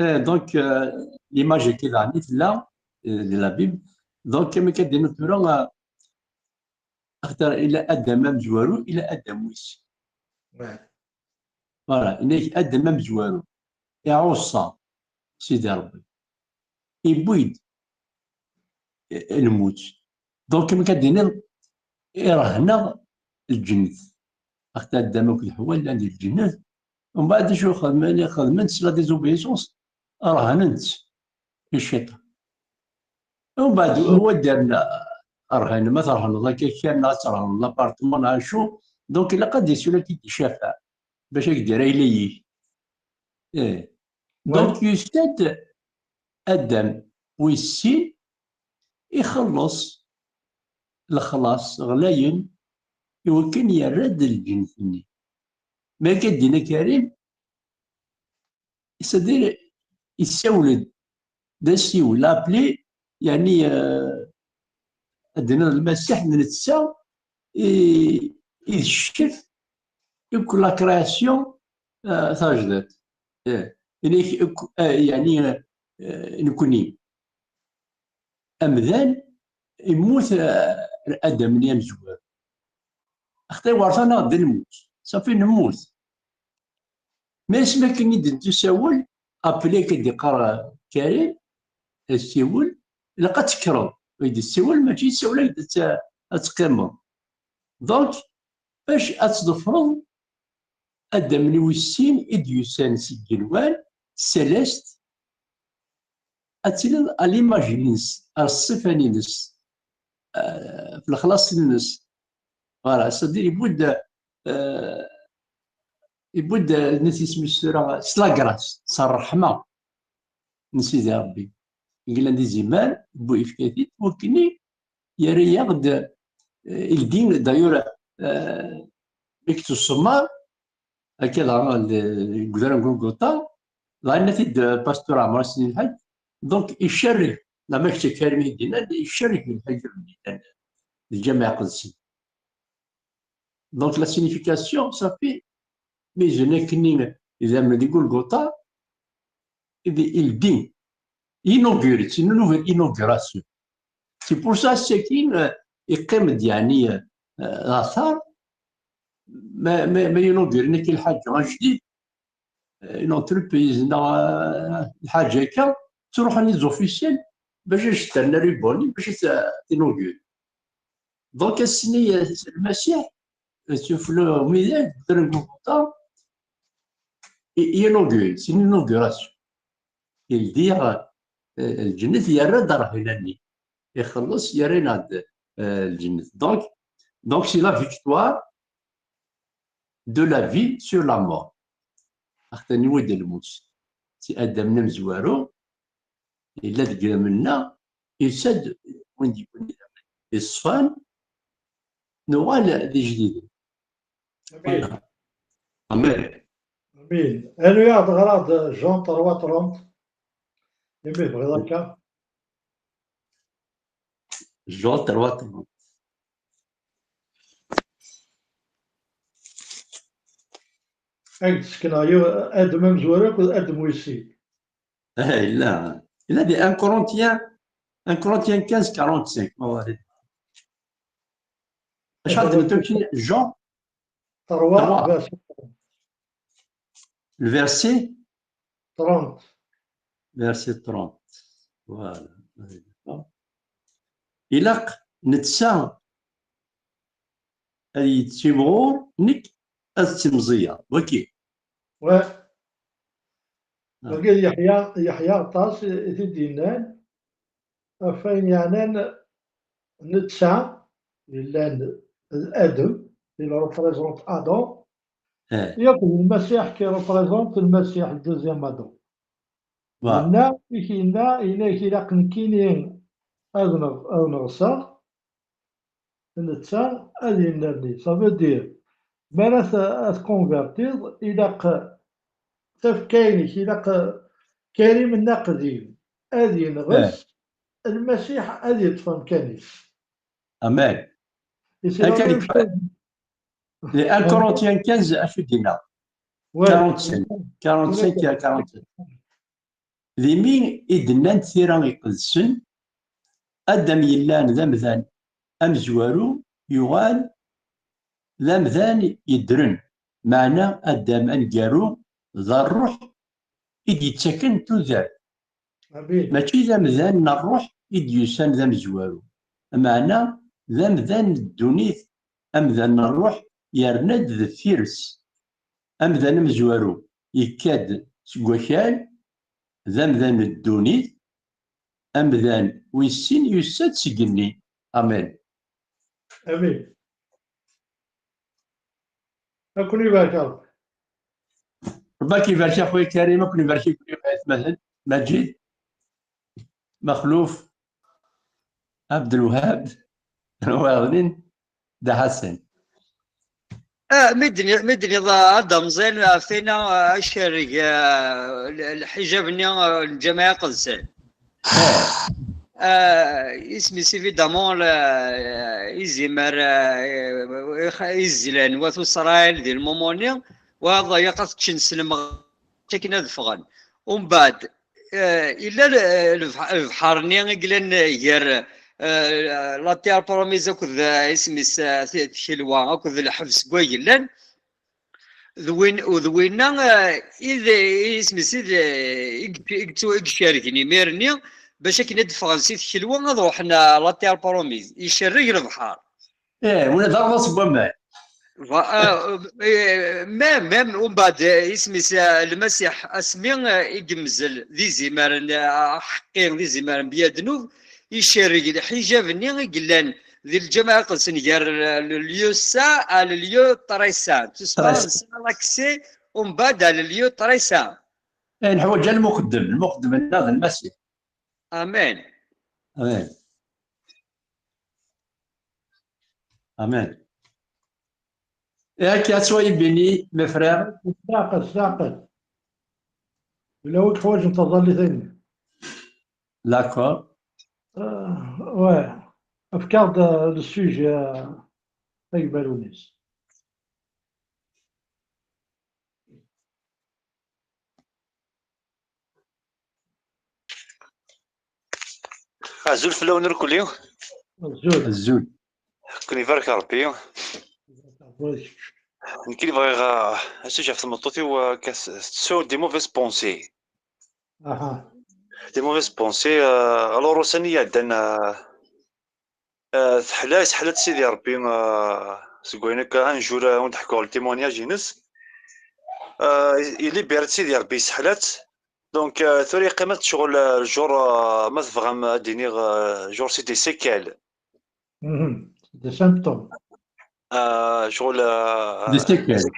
Eh, donc, euh, l'image est là, là, euh, de la Bible. Donc, comme que de nous, euh, أخطر إلى آدم أمزوارو، إلى آدم ويس. Ouais. Voilà, إنك آدم أمزوارو. يعوصى سيدي ربي. يبويد الموت. Donc, كما كدينا، إرهنا الجنة. أخطر آدم وكل حواء لأن الجنة. ومن بعد شو خدمنا؟ خدمنا la désobéissance. رهننت في الشيطان. ومن بعد هو دارنا رهن، ما ترهن الله كان ترهن l'appartement نهار شو. Donc إلا قد يسوي لك يشافع باش يقدر إليه. إيه. Donc يستد آدم ويسين يخلص الخلاص غلاين iwakken yerra-d lǧennet-nni. Mi akka d-yenna Karim, c'est-à-dire, yessawel-d d asiwel, appeler, yeɛni, euh, ad d-niniḍ Lmasiḥ d netta i, i d ccef i la création, euh, tajdidt. Eh, inek, eh, yeɛni, eh, nekni. Amdan immut, eh, Adam-nni amezwaru. Axaṭer werẓan ad nemmut. Safi nemmut. Mais asmi akken i d-nettusawel, appeler akka d-iqqar, eh, Karim, asiwel, ilaq ad tekkreḍ. I d-tessiwel, mačči tessiwel ad, ad teqqimeḍ. Donc, bac ad tḍefreḍ Adam-nni wis sin i d-yusan seg yigenwan, céleste, ad tiliḍ à l'image-ines, ar ṣṣifa-ines, eh, f lexlaṣ-ines. Voilà, c'est-à-dire, yewwi-d, eh, yewwi-d, eh, nniɣ isem-is tura, s la grâce, s ṛṛeḥma n Sidi Ṛebbi. Yellan d izimer, yewwi, yefka-t-id, wakken yerra-yaɣ-d, eh, ildi, d'ailleurs, eh, mi yettsemmeṛ, akka dɣa, deg udrar n Gulguta, dɣa yenna-t-id, eh, pasteur Ɛmer Snin Lḥaǧ, donc, icerreg, la ma kečč akka armi i d-yenna, icerreg lḥaǧa n lǧameɛ iqedsen. Donc, la signification, safi, mi zun akkenni idammen di Gulguta, il, il dit, inaugure, c'est une nouvelle inauguration. C'est pour ça, c'est qu'il, euh, yeqqim-d, yeɛni, euh, later, ma, ma, ma inaugure nekk lḥaǧa ajdid, euh, une entreprise, neɣ, euh, lḥaǧa akka, ttruḥun les officiels, bac ad s-terna rubani, bac ad t-inaugure. Donc, ass-nni, euh, Lmasiḥ, euh, sufella umidag, dren Gulguta, i, inaugure, c'est une inauguration. Ildi, euh, lǧennet, yerra-d ṛṛhina-nni. Ixelleṣ, yerra-yaɣ-d, euh, lǧennet. Donc, donc, c'est la victoire de la vie sur la mort. Axaṭer niwi d lmut. Si Adam-nni amezwaru, yella deg idammen-nneɣ, yusa-d win d-yewwin idammen yeṣfan, nuɣal d ijdiden. Amin. Voilà. Amin. Amin. Anu-yaɣ-d ɣer-aɣ-d Jean trois trente. Imi tebɣiḍ akka. Jean trois trente. Ad k-d-sekneɣ yiw-, Adam amezwaru akked Adam wis sin. Ah, yella. Yella di un Corinthiens, un Corinthiens quinze quarante-cinq, ma ɣarit. Acḥal d netum kini, Jean? Trois, trois. Verset. Le verset? Trente. Verset trente. Voilà. Ilaq netta ad yettimɣur, nekk ad ttimẓiyeɣ. Waki. Ouais. Ah. Wagi d Yeḥya, Yeḥya aṭas i, i t-id-yennan, ɣef wayen yeɛnan netta, yellan d Adam, il représente Adam, eh, yakk d Lmasiḥ qui représente Lmasiḥ, le deuxième Adam. Voilà. Yenna, i k-yenna, yenna-k ilaq nekkini ad neɣ-, ad neɣseɣ, netta ad yennerni. Ça veut dire, mi ara t-, ad tkonvertiḍ, ilaq tafekka-inek, ilaq Karim Naqdim ad yenɣes, eh, Lmasiḥ ad yeṭṭef amkan-is. Amen. Et c'est la même chose. Di un Corinthiens quinze, acu d-yenna? Ouais. Quarante-cinq. Quarante-cinq, il y a quarante-cinq. D imi i d-nnant tira iqedsen, Adam yellan d amdan amezwaru, yuɣal d amdan yeddren, meɛna Adam aneggaru d ṛṛuḥ i d-yettaken tudert. Amin. Mačči d amdan n ṛṛuḥ i d-yusan d amezwaru, meɛna d amdan n ddunit, amdan n ṛṛuḥ yerna-d deffir-s. Amdan amezwaru yekka-d seg wakal, d amdan n ddunit, amdan wis sin yusa-d seg igenni. Amen. Amin. Ad ken-ibarek Ṛebbi. Ṛebbi ad k-ibarek a xuya Karim, ad ken-ibarek a gma-tneɣ Maǧid, Mexluf, Ɛebdelwahab, Waɛḍlin, Dda Ḥasan. Ah, mi d-ni-, mi d-nniḍ, ah, ad d-amẓin, ah, fina, ah, acerreg, ah, l-, lḥijab-nni, ah, n Lǧameɛ Iqedsen. Ah, isem-is, évidemment, la, izimer, ah, i-, i-, izlan wat Isṛayil di lmumu-nni, wa ḍayaq ad ččen s lemɣ-, akken ad ffɣen. Umbeɛd, eh, illa l-, lebḥ-, lebḥer-nni i yellan gar, eh, la terre promise akked, eh, isem-is, eh, t-, tkelwa akked lḥebs deg way yellan. D win, u d winna, eh, i d, i isem-is, i d, i yettu-, i icergen imir-nni, bac akken ad d-ffɣen si tkelwa, ad ruḥen, eh, la terre promise. Icerreg lebḥer. Eh, wina d arḍas n waman. Va-, eh, eh, même, même, umbeɛd, eh, isem-is, eh, Lmasiḥ, asmi, eh, i yemzel d izimaren, eh, aḥeqqi, d izimaren bya ddnub, icerreg lḥijab-nni i yellan di Lǧameɛ Iqedsen gar, eh, le lieu saint à le lieu très saint. Très saint. L'accès, umbeɛd, à le lieu très saint. Eh, neḥwaǧ lmuqeddem, lmuqeddem-nneɣ d Lmasiḥ. Amen. Amen. Amen. Et à qui soyez bénis, mes frères. Taqet, taqet. Ula wi yeḥwaǧen taẓallit-nni. D'accord. Euh, ouais. Efk-aɣ-d, euh, le sujet, euh, ay Barunis. Azul fell-awen irkelli. Azul. Azul. Ken ibarek Rebbi. Nekk i bɣiɣ, uh, assujet ɣef tmeṭṭut-iw, uh, kas-, tettessu des mauvaises pensées. Aha. Des mauvaises pensées, uh, alors ussan i iɛeddan, uh, uh, teḥla, iseḥla-tt Sidi Rebbi, uh, seg wayen akka, un jour, uh, ad wen-d-ḥkuɣ le témoignage-ines. Uh, i-, ilibir-itt Sidi Rebbi, iseḥla-tt. Donc, euh, tura yeqqim-d ccɣel, euh, genre, euh, ma tebɣam ad d-iniɣ, euh, genre, c'est des séquelles. Mhm. Des symptômes. Euh, ccɣel, euh, des séquelles. Zik,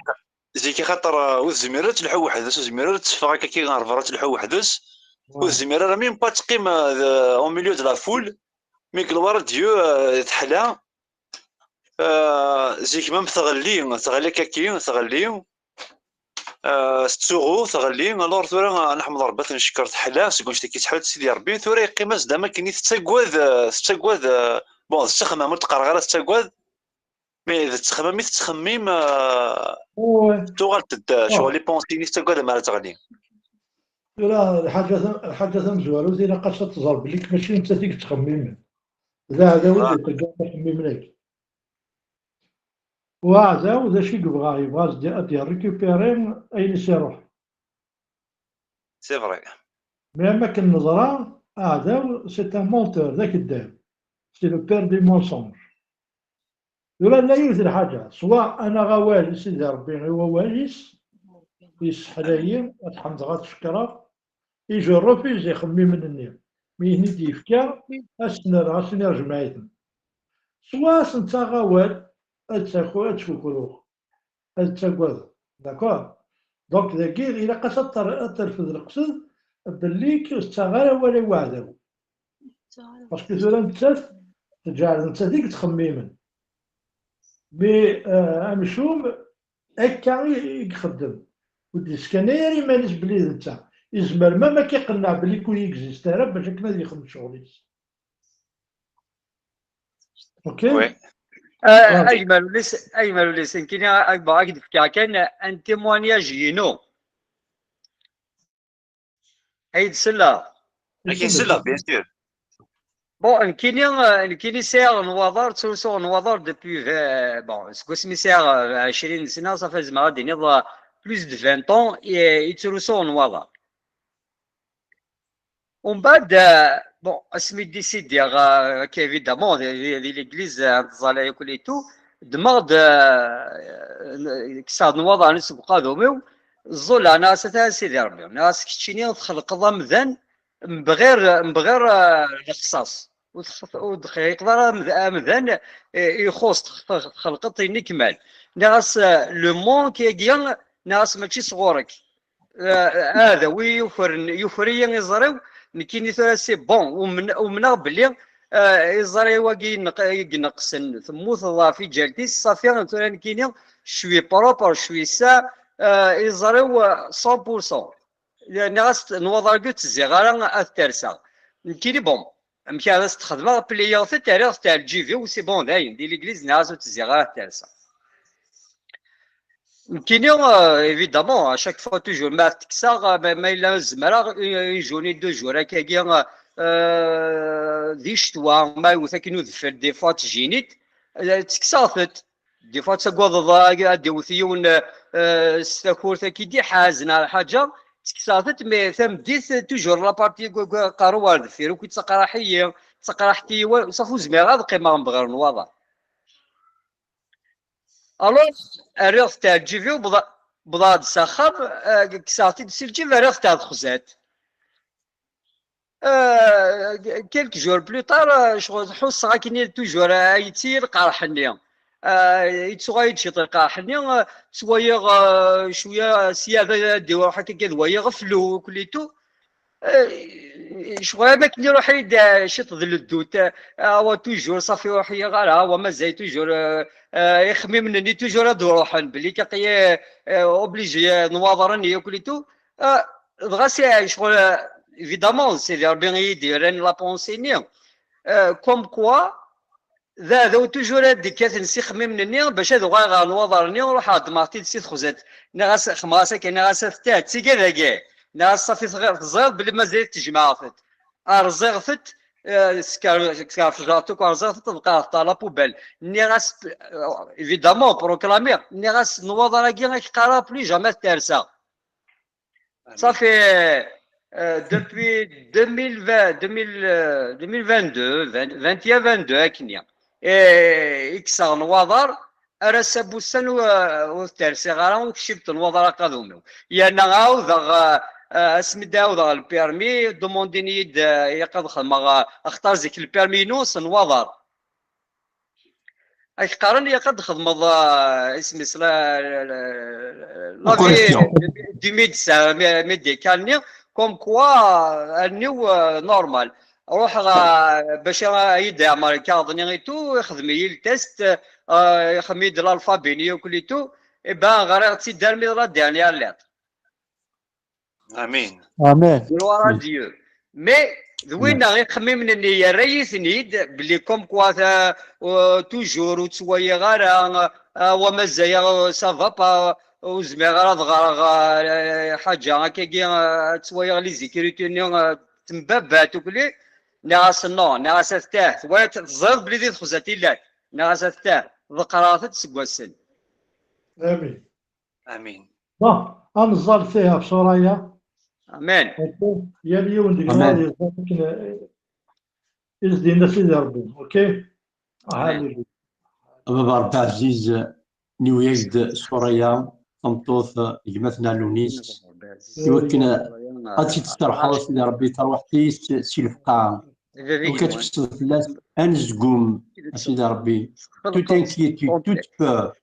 zik axaṭer, euh, ur tezmir ara ad telḥu weḥd-s, ur tezmir ara ad teffeɣ akka ɣer berra ad telḥu weḥd-s, ur tezmir ara même pas ad teqqim, euh, au milieu de la foule, mais gloire à Dieu, euh, teḥla. Euh, zik ma tɣelli, tɣelli akka-kki, tɣelli. Euh, tettsuɣu, tɣelli. Alors tura, euh, neḥmed Rebbi, ad t-neckeṛ, teḥla, seg wanect-agi teḥla-tt Sidi Rebbi. Tura yeqqim-as-d am akken i tettagad, euh, tettagad, euh, bon, d ttexmam, ur d-qqareɣ ara tettagad, mais d ttexmam i tettxemmim, euh, tuɣal-d, euh, ccɣel les pensées-nni tettagad amar ad teɣli. Tura lḥaǧa ta-, lḥaǧa tamezwarut, ilaq-as ad tẓer belli mačči d nettat i yettxemmimen. D aɛdaw i d-iṭeggen ixemmimen-agi. Uɛdaw, d acu i yebɣa? Yebɣa ad d-, ad d-yerrécupérer ayen i s-iruḥen. C'est vrai. Mais am akken neẓra, aɛdaw, c'est un menteur, d akeddab. C'est le père des mensonges. Tura nna yiwet lḥaǧa, soit anaɣ awal i Sidi Rebbi i wawal-is, yesseḥla-yi, ad ḥemdeɣ, ad cekkreɣ, et je refuse ixemmimen-nni. Mi i ten-id-yefka, ad sen-rreɣ, ad sen-irjmeɛ-iten. Soit ad sen-ttaɣeɣ awal, ad ttako-, ad ttfukruɣ, ad ttagadeɣ. D'accord? Donc, dagi, ilaq-as ad ter-, ad terfed leqsed belli ur tettaɣ ara awal i uɛdaw. Parce que tura nettat, teǧɛel nettat i yettxemmimen. Mais, euh, amcum, akka i, i ixeddem. Ur d-yeskanay ara iman-is belli d netta. Yezmer même ad k-iqenneɛ belli ur yegzist ara bac akken ad yexdem ccɣel-is. Ok? Oui. Ah, ah, oui. Agmer Ulis, agmer Ulis, nekkini, ah, bon, ad k-d-fkeɣ kan un témoignage-inu. Ad yi-d-selleḍ? Ad k-in-selleɣ, bien sûr. Bon, nekkini, ah, nekkini sɛiɣ nnwaḍer, ttrusuɣ nnwaḍer depuis, euh, bon, seg wasmi sɛiɣ, euh, ɛecrin sna, ça fait, zemreɣ ad d-iniɣ, euh, plus de vingt ans, i, i ttrusuɣ nnwaḍer. Umbeɛd, euh, bon, asmi d-décidiɣ, euh, akka, évidemment, di, di, di l'église, euh, n tẓalay akk et tout, ddmeɣ-d, euh, kkseɣ-d nnwaḍer-nni seg uqadum-iw, ẓẓulleɣ, nniɣ-as: "Ata a Sidi Rebbi", nniɣ-as, "keččini txelqeḍ amdan mebɣir, mebɣir, euh, lexṣaṣ. Ur tx-, ur d-txelqeḍ ara amd-, amdan, eh, ixuṣ, tx-, tx-, txelqeḍ-t inekmal." Nniɣ-as, eh, "Le manque-agi", nniɣ-as, "mačči sɣur-k. Eh, aɛdaw i yukren, yuker-iyi iẓri-w, nekkini tura c'est bon, umn-, umneɣ belli, eh, iẓri-w-agi ineq-, i ineqsen, temmuteḍ ɣef iǧalt-is, ṣafi, tura nekkini, je suis propre, je suis sain, eh, iẓri-w, eh, cent pour cent. Nniɣ-as, nwaḍer-agi ur ttezziɣ ara ad t-rseɣ. Nekkini, bon, amek ara s-t-xedmeɣ? Pliyeɣ-t-id, rriɣ-t ar lǧib-iw, c'est bon, dayen, di l'église, nniɣ-as ur ttezziɣ ara ad t-rseɣ. Nekkini, euh, évidemment, à chaque fois, toujours, ma t-kkseɣ, euh, ma, ma yella zemreɣ, une, une journée, deux jours, akkagi, euh, di ccetwa, ma yewwet akken udfel, des fois, tjinit, euh, ttekkseɣ-t-id. Des fois, tettagadeḍ, euh, ad d-iwet yiwen, euh, s takurt, ad k-id-iḥaz, neɣ lḥaǧa, ttekkseɣ-t-id, mais tameddit, toujours, la partie, aqerru ar deffir, ur k-ittaqraḥ-iyi, ttaqraḥet-iyi, wa-, safi ur zmireɣ ad qqimeɣ mebɣir n waḍar. Alors, rriɣ-t ar lǧib-iw, bḍa-, bḍaɣ-d s axxam, eh, kkseɣ-t-id si lǧib, rriɣ-t ar texzat. Eh, quelques jours plus tard, eh, ccɣel ḥusseɣ akken toujours, eh, yetti lqerḥ-nni. Eh, yettuɣal-d ciṭ lqerḥ-nni, eh, ttwaliɣ, eh, cwiya sya d, ad d-iruḥ akka, ad waliɣ flu, kulli tout. Eh, ccɣel am akken iruḥ-iyi-d, eh, ciṭ d leddut, eh, awa toujours, safi ur ḥyiɣ ara, awa mazal toujours, eh, eh, ixemmimen-nni toujours ad d-ruḥen, belli kaqi, eh, obligé, eh, nwaḍer-nni akk et tout. Eh, dɣa si, ccɣel, eh, évidemment, Sidi Rebbi i yi-d-yerran la pensée-nni. Eh, comme quoi, d aɛdaw toujours ad d-kkaten s ixemmimen-nni, bac ad uɣaleɣ ɣer nwaḍer-nni, ruḥeɣ ddmeɣ-t-id si texzat. Nniɣ-as, xemmeɣ-as akka, nniɣ-as, a tetta, d tiga dagi. Nniɣ-as, safi teɣ-, teẓriḍ belli mazal tejmeɛeḍ-t. Rẓiɣ-t-id, eh, skar-, skerfjeɣ-t akk, rẓiɣ-t-id, ḍeqqreɣ-t à la poubelle. Nniɣ-as, eh, évidemment, proclamiɣ. Nniɣ-as, nwaḍer-agi, ad k-qqareɣ plus jamais ad t-rseɣ. Amin. Safi, euh, depuis deux mille vingt, deux mille, euh, deux mille vingt-deux, vingt, vingt et un vingt-deux, akkenni. Eh, i kkseɣ nwaḍer, ar ass-a n wussan ur, ur t-rsiɣ ara, ur kcibet nwaḍer aqadum-iw. Yerna ɛawdeɣ, euh, euh, asmi d-ɛawdeɣ lpirmi, demandin-iyi-d, euh, ilaq ad xedmeɣ, euh, axaṭer zik lpirmi-inu s nwaḍer. Ak qqaren ilaq ad txedmeḍ, ah, isem-is, la, la, la, la, la vie du, du médecin, mé-, médical-nni, comme quoi, allen-iw, ah, normal. Ruḥeɣ, ah, bac a yi-d-iɛmer lkaɣeḍ-nni et tout, ixdem-iyi le test, ah, ixdem-iyi-d l'alphabet-nni akk et tout, et ben, ɣriɣ-tt-id armi d la dernière lettre. Amin. Amin. Gloire à Dieu. Mais, d winna, ixemmimen-nni yerra-yi-ten-id, belli comme quoi, ta, euh, toujours ur ttwaliɣ ara, euh, wa mazal, euh, ça va pas, ur zmireɣ ara ad ɣreɣ, euh, ḥaǧa, akkagi, euh, ad ttwaliɣ les écritures-nni, euh, tembabat, ukli. Nniɣ-as non, nniɣ-as a ttah, twalaḍ, teẓriḍ belli di texzat i llan. Nniɣ-as a ttah, ḍeqqreɣ-t-id seg wass-n. Amin. Amin. Bon, ad neẓẓal fiha ɣef Suraya. Amin. Ok? Yal yiwen deg-neɣ ad yeẓẓal akken, eh, i s-d-yenna Sidi Rebbi. Ok? Amin. Hallelujah. A baba Rebbi ɛziz, niwi-yak-d Suraya, tameṭṭut, gma-tneɣ Lunis, i wakken ad tt-id-tserḥeḍ, Sidi Rebbi, tarwiḥt-is si lefqaɛ. Ur k-tefseḍ fell-as anezgum, a Sidi Rebbi. Toute inquiétude, toute peur,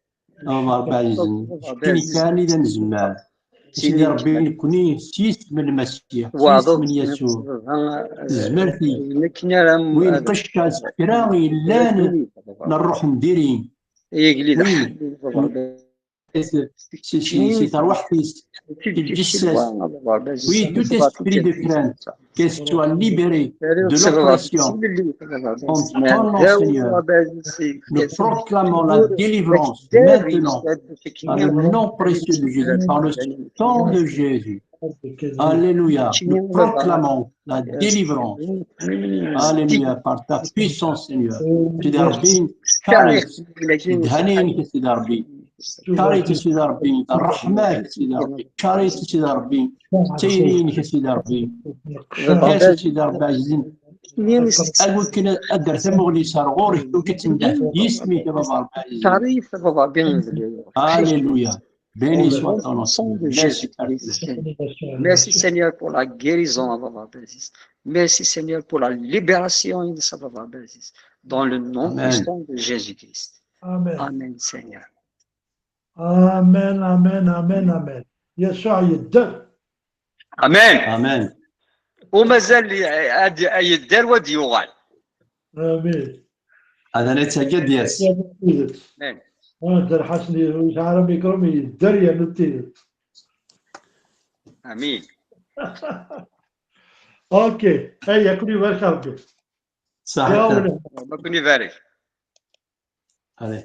a Rebbi ɛzizen, keččini kan i d anezmar. A Sidi Rebbi, nekkni s yisem n Lmasiḥ, s yisem n Yasuɛ, tezmert-ik, win qeccan s kra yellan n ṛṛuḥ n diri, win si, si, si terwiḥt-is, si lǧessa-s. Oui, tout esprit de crainte, qu'elle soit libérée de l'oppression. En ton nom, Seigneur, nous proclamons la délivrance maintenant, par le nom précieux de Jésus, par le sang de Jésus. Alléluia. Nous proclamons la délivrance. Alléluia. Par ta puissance, Seigneur. Sidi Rebbi, karit. Sidi Rebbi. Karit, Sidi Rebbi. Ṛṛeḥma-k, Sidi Rebbi. Karit, Sidi Rebbi. Tayri-inek, Sidi Rebbi. Karit, Sidi Rebbi ɛzizen. Am wakken ad d-terr tamuɣli-s ar ɣur-k, ur k-ad tendeh. Yisem-ik, a Baba Rebbi ɛzizen. Alléluia. Béni soit ton nom, Seigneur. Merci, Père céleste. Merci, Seigneur, pour la guérison, Baba Aziz. Merci, Seigneur, pour la libération, Baba Aziz. Dans le nom puissant de Jésus-Christ. Amen. Amen, Seigneur. Amen, amen, amen, amen. Yasuɛ yedder. Amen. Amen. U mazal ad, ad yedder, wa d-yuɣal. Amin. Ad nettagad yes. Yerna d tidet. Amin. Ah, Dda Lḥasen yesɛa amikrum yedder yerna d tidet. Amin. Ok. Ay, yakk ibarek Rebbi. Saḥit. Yawna. Rebbi ibarek. Allez.